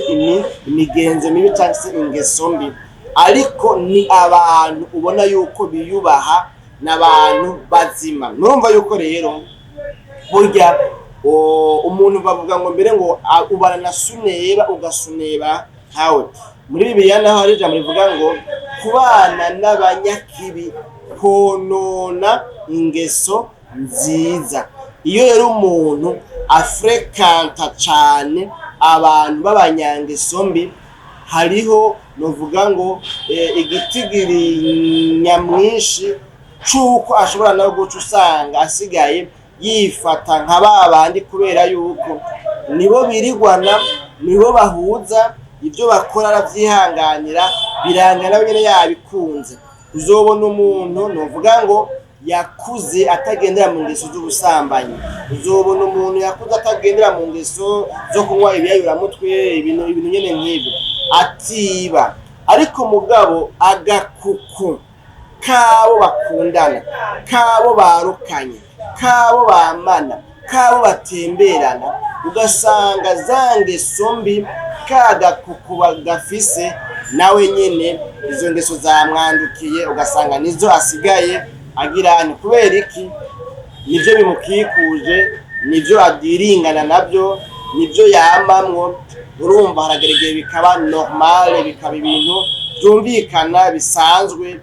imigenzo mibi cyangwa se ingeso mbi, ariko ni abantu ubona yuko biyubaha, n'abantu bazima. Murumva yuko rero burya umuntu bavuga ngo mbere ngo ubana na suneba ugasuneba nkawe. Muri Bibiliya naho hari ijambo rivuga ngo kubana n'abanyakibi konona ingeso nziza. Iyo rero umuntu afréquenta cane abantu b'abanyangeso mbi, hariho novuga ngo igitigiri nyamwinshi c'uko ashobora nawe guca usanga asigaye yifata nka ba bandi, kubera yuko nibo birigwana, nibo bahuza, ibyo bakora arabyihanganira, biranga nawe nyene yabikunze. Uzobona umuntu novuga ngo yakuze atagendera mu ngeso z'ubusambanyi, uzobona umuntu yakuze atagendera mu ngeso zo kunywa ibiyayuramutwe, ibintu nyene nk'ibyo, atiba, ariko mugabo agakuku kabo bakundana, kabo barukanye, kabo bamana, kabo batemberana, ugasanga za ngeso mbi ka gakuku gafise nawe nyene izo ngeso zamwandukiye, ugasanga nizo asigaye agira. Ni kubera iki? Nivyo bimukikuje, nivyo adiringana nabyo, nivyo yamamwo. Urumva haragera igihe bikaba normal, bikaba ibintu byumvikana bisanzwe,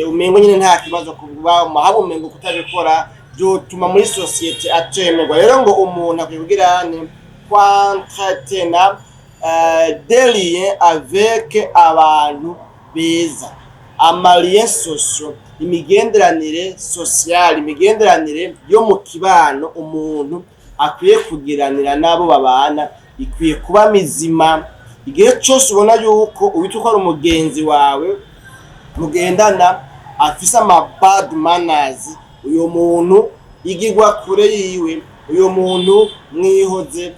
umengo nyine nta kibazo kuba haba, umengo kutabikora byotuma muri société atemerwa. Rero ngo umuntu akwiye kugira ni kwentretena des liens avec abantu beza, ama liens sociaux, imigenderanire sociale, imigenderanire yo mu kibano umuntu akwiye kugiranira n'abo babana ikwiye kuba mizima. Igihe cose ubona yuko uwitwa ko ari umugenzi wawe mugendana afise ama bad manners, uyo muntu igirwa kure yiwe, uyo muntu mwihoze,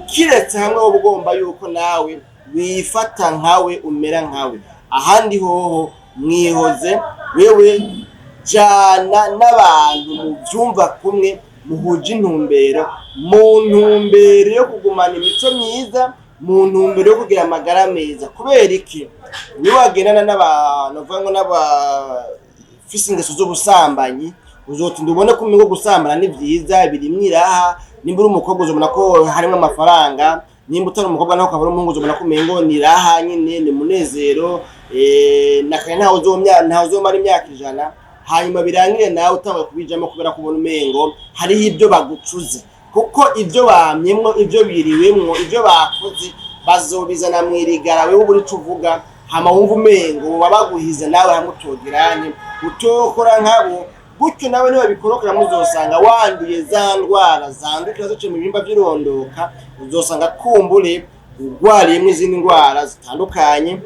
kiretse hamwe wowe ugomba yuko nawe wifata nkawe, umera nkawe. Ahandi hoho mwihoze. Wewe jana n'abantu muvyumva kumwe, muhuje intumbero, mu ntumbero yo kugumana imico myiza, mu ntumbero yo kugira amagara meza. Kubera iki? Niyo wagendana n'abantu uvuga ngo n'abafise ingeso z'ubusambanyi, uzotinda ubone ko umengo gusambana ni vyiza, birimwo iraha. Nimba uri umukobwa uzobona ko harimwo amafaranga, nimba utari umukobwa naho ukaba uri umuhungu uzobona ko umengo ni iraha nyine, ni munezero, nakare ntawe uzomara imyaka 100. Hanyuma birangire nawe utanguye kubijamo, kubera kubona umengo hariho ibyo bagucuze, kuko ibyo bamyemwo, ibyo biriwemwo, ibyo bakoze bazobizana mwirigara, wewe ubura ico uvuga. Hama wumva umengo baba baguhize, nawe hamwe utogeranye utokora nkabo gutyo, nawe niba bikorokera muzosanga wanduye za ndwara zandukira zice mu bihimba vy'irondoka, uzosanga kumbure urwariyemwo izindi ndwara zitandukanye,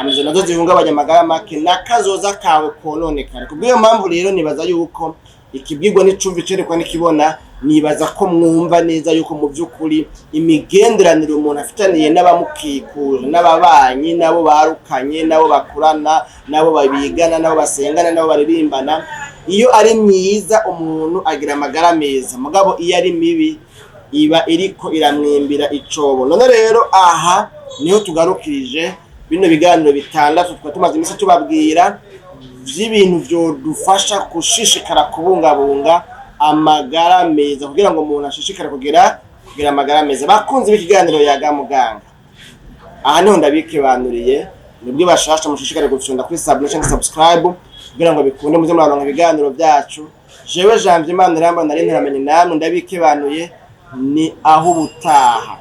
izo nazo zihungabanya amagara make n'akazoza kawe kononekara. Kubw'iyo mpamvu rero nibaza yuko ikibwirwa n'icumva icerekwa n'ikibona. Nibaza ko mwumva neza yuko mu by'ukuri imigenderanire umuntu afitaniye n'abamukikuje, n'ababanyi, n'abo barukanye, n'abo bakurana, n'abo babigana, n'abo basengana, n'abo baririmbana, iyo ari myiza umuntu agira amagara meza, mugabo iyo ari mibi iba iriko iramwimbira icobo. None rero aha niho tugarukirije bino biganiro bitandatu twari tumaze iminsi tubabwira vy'ibintu vyodufasha gushishikara kubungabunga amagara meza, kugira ngo umuntu ashishikare kugira amagara meza. Bakunzi b'ikiganiro Yaga Muganga, aha niho ndabikebanuriye. Nibwo bashasha mushishikare gufyonda kuri s'abonner cyangwa subscribe kugira ngo bikunde muze muraronka ibiganiro byacu. Jewe Janvier Imana iramba nari nteramenye namwe, ndabikebanuye, ni aho ubutaha.